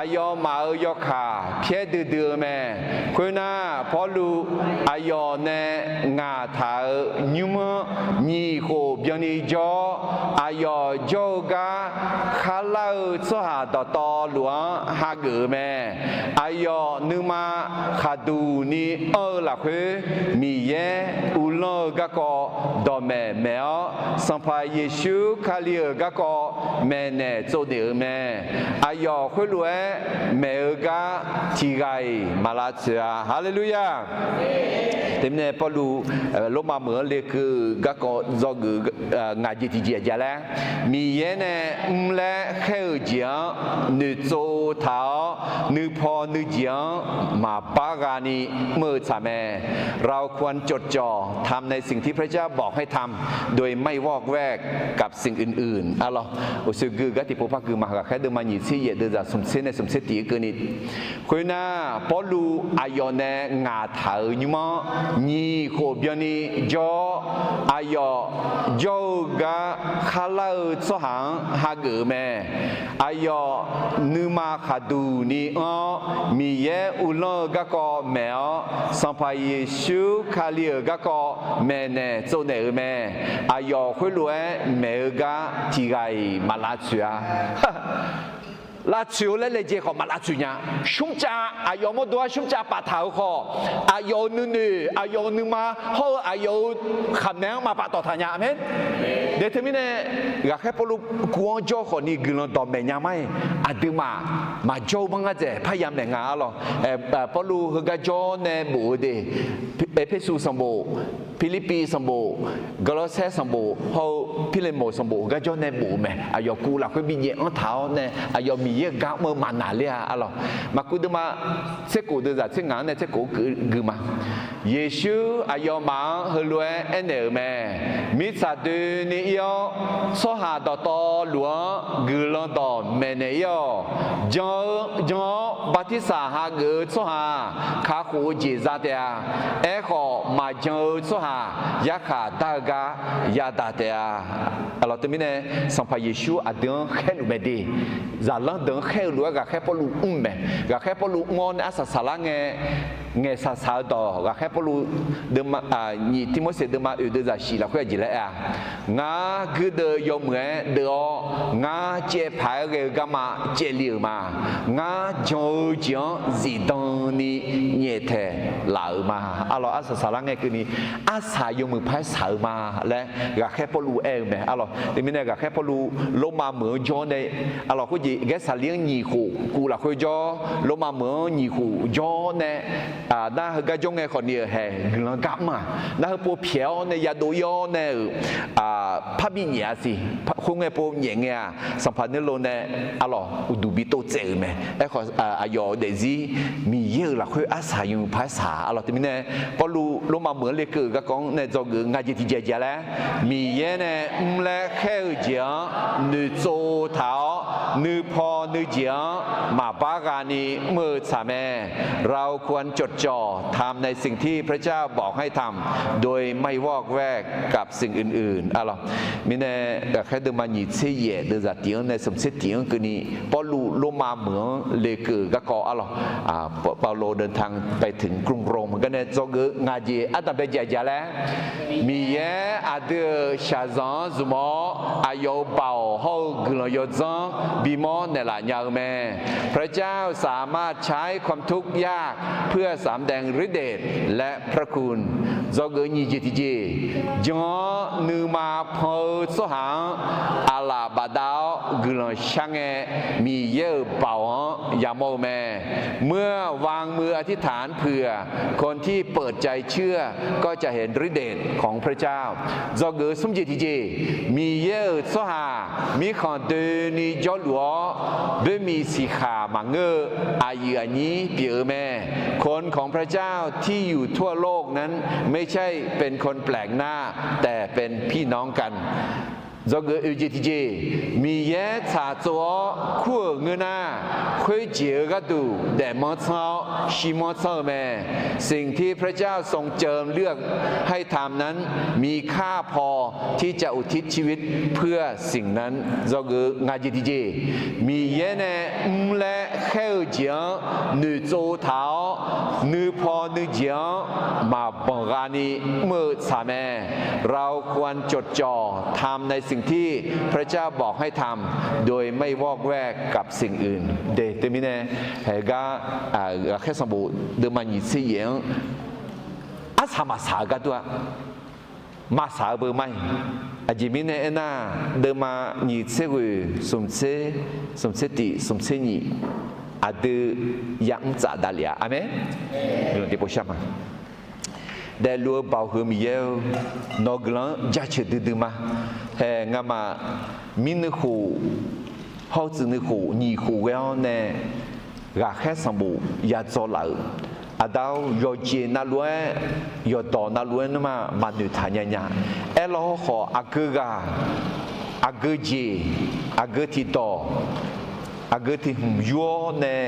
aqyawfmaf-euq yawkaq pyaer duidui-eu mae. Khoernar, Pawrluv aqyawf nae ngaq taq-euq nymr-anr nyiq khof byanni jawr-awr, aqyawf jawr-eu gar kharlar-eu tsawrhaq dawqtawvluf-anr hageuf-eu mae. Aqyawf nuima khaqduq ni anr-eu lafkhoer, Miqyaer uvlanr-eu garkawv dawqmaeq maeq-awr, Sanqpaq Yeqsur Kali-euq garkawv maeqnaeq tsovnaeq-euq mae. Aqyawf khoerlof-aer maeq-eu gar tiqghaq-iq maq lavtsoeq-a. Haleluya! Teumirnae Pawrluv Lormav meuq-anr lekeuv-euq garkawv dzawgeuf ngaq jeq tiqjeq aqjeq laer, Miqyaer nae mr laer khaer-euq jeq-anr noeqtsov taq-awr, nuipaw nuijeq-anr maqbar ghani mr-eu tsaq mae.เราควรจดจ่อทำในสิ่งที่พระเจ้าบอกให้ทำ โดยไม่วอกแวกกับสิ่งอื่นๆ Arlawq, uqshoe gui-eu gar tiqpov par gui ma. Ghaqkhaer deuvma nyiq tser yaef deuvzaq smq tser nae smq tser tiq-aer keuvni, khoernar, Pawrluv aqyawf nae ngaq taq-euq nymr-anr nyiq khof byanni jawr-awr, aqyawf jawr-eu gar kharlar-eu tsawrhaq-anr hageuf-eu mae. Aqyawf nuima khaqduq ni anr-awr, Miqyaer uvlanr-eu garkawv maeq-awr, Sanqpaq Yeqsur Kali-euq garkawv maeqnaeq tsovnaeq-euq mae. Aqyawf khoerlof-aer maeq-eu gar tiqghaq-iq maq lavtsoeq-a. Lavtsoeq-eu laer laejae khawf maq lavtsoeq nya. Smrcav, aqyawf mawrdo-aer smrcav paftaq-euq khawf, aqyawf-euq nuinoeq, aqyawf-euq nuima hawr-eu aqyawf-euq khaqmae-anr maq paftawf taq nya. Aqmeq. Daef teumirnae, ghaqkhaer Pawrluv kuv-anr jawr khawfni guiqlanq dawqmaeq nya mar-iq, aqduimaf maqjawr-eu banr ngar dzaeq parya maeq nga. Arlawq, Pawrluv heugar jawr nae bof-eu de, Erpersu sanqbof, Pirlirpiv sanqbof, Gawrlawrsaer sanqbof hawr-eu Pirlemoq sanqbof heugar jawr nae bof-eu mae. Aqyawf kuv lafkhoer binyaev anr taq-awr nae aqyawf Miqyaer-euq gar mr-eu maqnaqler-a. Arlawq, maqkuv deuvma tserkhof deuvzaq tser ngaq-anr nae tserkhof-anr gui ma. Yeqsur aqyawfmaf-anr heulof-aer aernaeq-euq mae. Mirtsaq doeni ir-awr, tsawrhaq dawqtawvluf-anr guiqlanq dawqmaeq naeq ir-awq. Jan-eu jan-awr bartirsaq hageuf-eu tsawrhaq-aq, kakhof-eu jeq za taef-a. Aerkhawf, maqjan-eu tsawrhaq yarkhaq dar-eu gar yadaq taef-a. Arlawq, teumirnae Sanqpaq Yeqsur aqdui-anr khaerluf mae de. Zaqlanr deuq-anr khaer-eu lof-aer ghaqkhaer Pawrluv mr mae. Ghaqkhaer Pawrluv mr-awr nae arsaq saqlar ngae, ngaeqsaq saq-eu dawq ghaqkhaer Pawrluv deuvma, nyiq Tirmorseq deuvma oeq deuvzaq shif lafkhoer aqjeq laer aer-a. Ngar guirdeuv yawmuiq-aer deuv-awr, ngar caev paq-aer ghae-eu garma caevli-euq ma. Ngar jan-eu jeq-anr zifdan ni nyaeftaeq laf-euq ma. Arlawq, arsaq saqlar ngae keuvni, arsaq yawmuiq paq-aer saq-eu ma laer ghaqkhaer Pawrluv aer-eu mae. Arlawq, teumirnae ghaqkhaer Pawrluv Lormav meuq-anr jawr nae, arlawq, khoerjeq Gaersaqlir-anr nyiq khof kuv lafkhoer jawr, Lormav meuq-anr nyiq khof jawr nae, nar heugar jawr ngae khawfni-euq haeq guiqlanq gar mr-aq, nar heupov pyaeq-awr nae yadov ir-awr nae-euq parbi nyaef-a siq. Khoerngae pov nyaef ngae-aq, sanqpaq nuirlo nae arlawq uqduq bi tov tsaev-euq mae. Aerkhawf, aqyawf-euq daefzir Miqyaer-euq lafkhoer arsaq yawmuiq paq-aer saq. Arlawq, teumirnae Pawrluv Lormav meuq-anr lekeuv-euq garkawv-anr nae dzawgeuf-eu ngaq jeq tiqjeq aqjeq laer, Miqyaer nae mr laer khaer-eu jeq-anr noeqtsov taq-awr, nuipaw nuijeq-anr maqbar ghani mr-eu tsaq mae. เราควรจดจ่อทำในสิ่งที่พระเจ้าบอกให้ทำ โดยไม่วอกแวกกับสิ่งอื่นๆ Arlawq, mirnae ghaqkhaer deuvma nyiq tser yaef deuvzaq tiq-anr nae smq tser tiq-anr keuvni, Pawrluv Lormav meuq-anr lekeuv-euq garkawv arlawq, เปาโลเดินทางไปถึงกรุงโรม heugar nae dzawgeuf-eu ngaq jeq ardanqbae jeq aqjeq laer, Miqyaer aqdui-euq shaqzanq-anr zmq-awr, aqyawf-euq baoq hawr-eu guiqlanq yawdzanr bimawr naeqlaf nya-eu mae. พระเจ้าสามารถใช้ความทุกข์ยากเพื่อสำแดงฤทธิ์เดชและพระคุณ Dzawgeuf nyiq jeq tiqjeq, jan-awr nuima pan-eu tsawrhaq-anr aqlaf bafdav-awr guiqlanq shar ngae, Miqyaer-euq baoq-anr yamawr-eu mae. เมื่อวางมืออธิษฐานเผื่อ คนที่เปิดใจเชื่อก็จะเห็นฤทธิ์เดชของพระเจ้า Dzawgeuf smr jeq tiqjeq, Miqyaer-euq tsawrhaq mirkhanq doeni jawrluf-awr, boermiq siqkhaq maqngeur-eu aqyuif aqnyir pyeuf-eu mae. คนของพระเจ้าที่อยู่ทั่วโลกนั้น ไม่ใช่เป็นคนแปลกหน้า แต่เป็นพี่น้องกัน Dzawgeuf oeq jeq tiqjeq, Miqyaer tsaq tsov-awr kur-euq ngeur nar, khoerjeq-eu gharduq daefmanr tsanr-awr shirmanr tsanr-eu mae. สิ่งที่พระเจ้าทรงเจิมเลือกให้ทำนั้น มีค่าพอที่จะอุทิศชีวิตเพื่อสิ่งนั้น Dzawgeuf ngaq jeq tiqjeq, Miqyaer nae mr laer khaer-eu jeq-anr noeqtsov taq-awr, nuipaw nuijeq-anr maqbanq ghani mr-eu tsaq mae. เราควรจดจ่อทำในสิ่งที่พระเจ้าบอกให้ทำ โดยไม่วอกแวกกับสิ่งอื่น Deuq teumirnae, haegar, ghaqkhaer sanqbof deuvma nyiq tser yaef-anr arsaq maqsaq-eu gar dur-a. Maqsaq-eu beu mar-iq, aqjeq mirnae aernar, deuvma nyiq tser ghoeq smq tser, smq tser tif, smq tser nyiq, aqdui yamr tsaf davlef-a. Aqmeq. Daefluf-eu Baoq heu Miqyaer-eu, nawq-eu guiqlanq-anr jaceuq duidui ma. Hae ngamaf mirnuikhof, hawtsuif nuikhof nyiq khof ghae-awr nae, ghaqkhaer sanqbof yadzaw laf-euq, Aqda-or, yawqjeq navluf-aer, yawqdawq navluf-aer nuima maqnoeq taq nya nya. Aerlawr hawrkhawf, aqgeu ghaq, aqgeu jeq, aqgeu tiqdawq, aqgeu tiq hmq yur-awr nae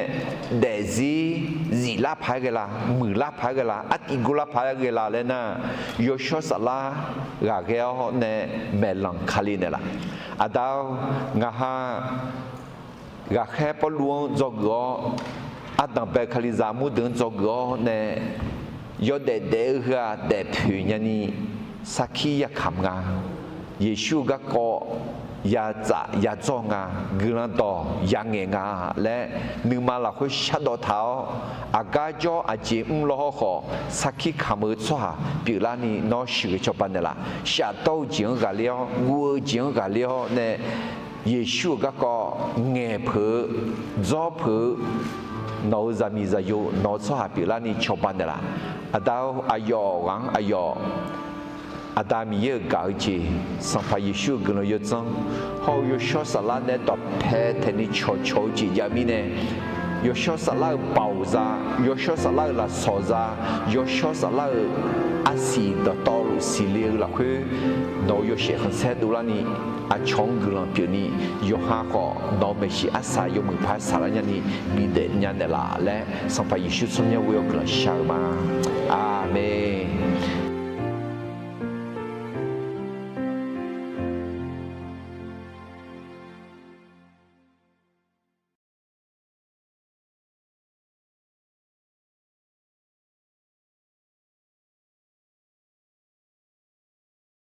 daefzir ziflar paq-aer ghae la, muiqlar paq-aer ghae la, artiv gurlar paq-aer ghae la laer nar, Yawshawr Saflar ghaqghae-awr nae maeqlanq Kali naeqlaf. Aqda-or, ngaq ha ghaqkhaer Pawrluv-anr dzawgeuf-awr, ardanqbae Kalizaq murdeuq-anr dzawgeuf-awr nae, yawdaef daef-eu heu-aq daefpoeq nyani sarkir yakamq nga. Yeqsur-eu garkawv yadzaf yadzawr nga, guiqlanq dawq yangaeq nga laer nuima lafkhoer shardawv taq-awr, aqgar jawr aqjeq mr law hawrkhawf, sarkir kamq-eu tsawrhaq pyeuflarni nawr sheuqghae cawba naeqlaf. Shafdawr-eu jeq-anr ghaqler-awr, guv-eu jeq-anr ghaqler-awr nae, Yeqsur-euq garkawv ngaeqpeuq-eu, dzawrpeuq-eu, nawq-euq zaqmiq zaqyo, nawq-eu tsawrhaq pyeuflarni cawba naeqlaf. Aqda-or, aqyawf ghaq-anr aqyawf, Aqda Miqyaer-euq gaq-eu jeq, Sanqpaq Yeqsur-euq guiqlanq yawdzanr, hawr-eu Yawshawr Saflar nae dawqpae taeqni cawqcawq-eu jeq jav mirnae, Yawshawr Saflar-euq baoq za, Yawshawr Saflar-euq lafsawq za, Yawshawr Saflar-euq arsiq dawqtawvluf siqle-eu lafkhoer, nawq-euq yawshaef khanqsaer dovlarni, aqcawq-anr guiqlanq pyeufni, yawqha khawf nawq-euq maeqshi arsaq yawmuiq paq-aer saqlar nyani bidaef nya naeqlaf laer, Sanqpaq Yeqsur tsawrmyanr ghoe-awr guiqlanq shar-eu ma. Aqmeq.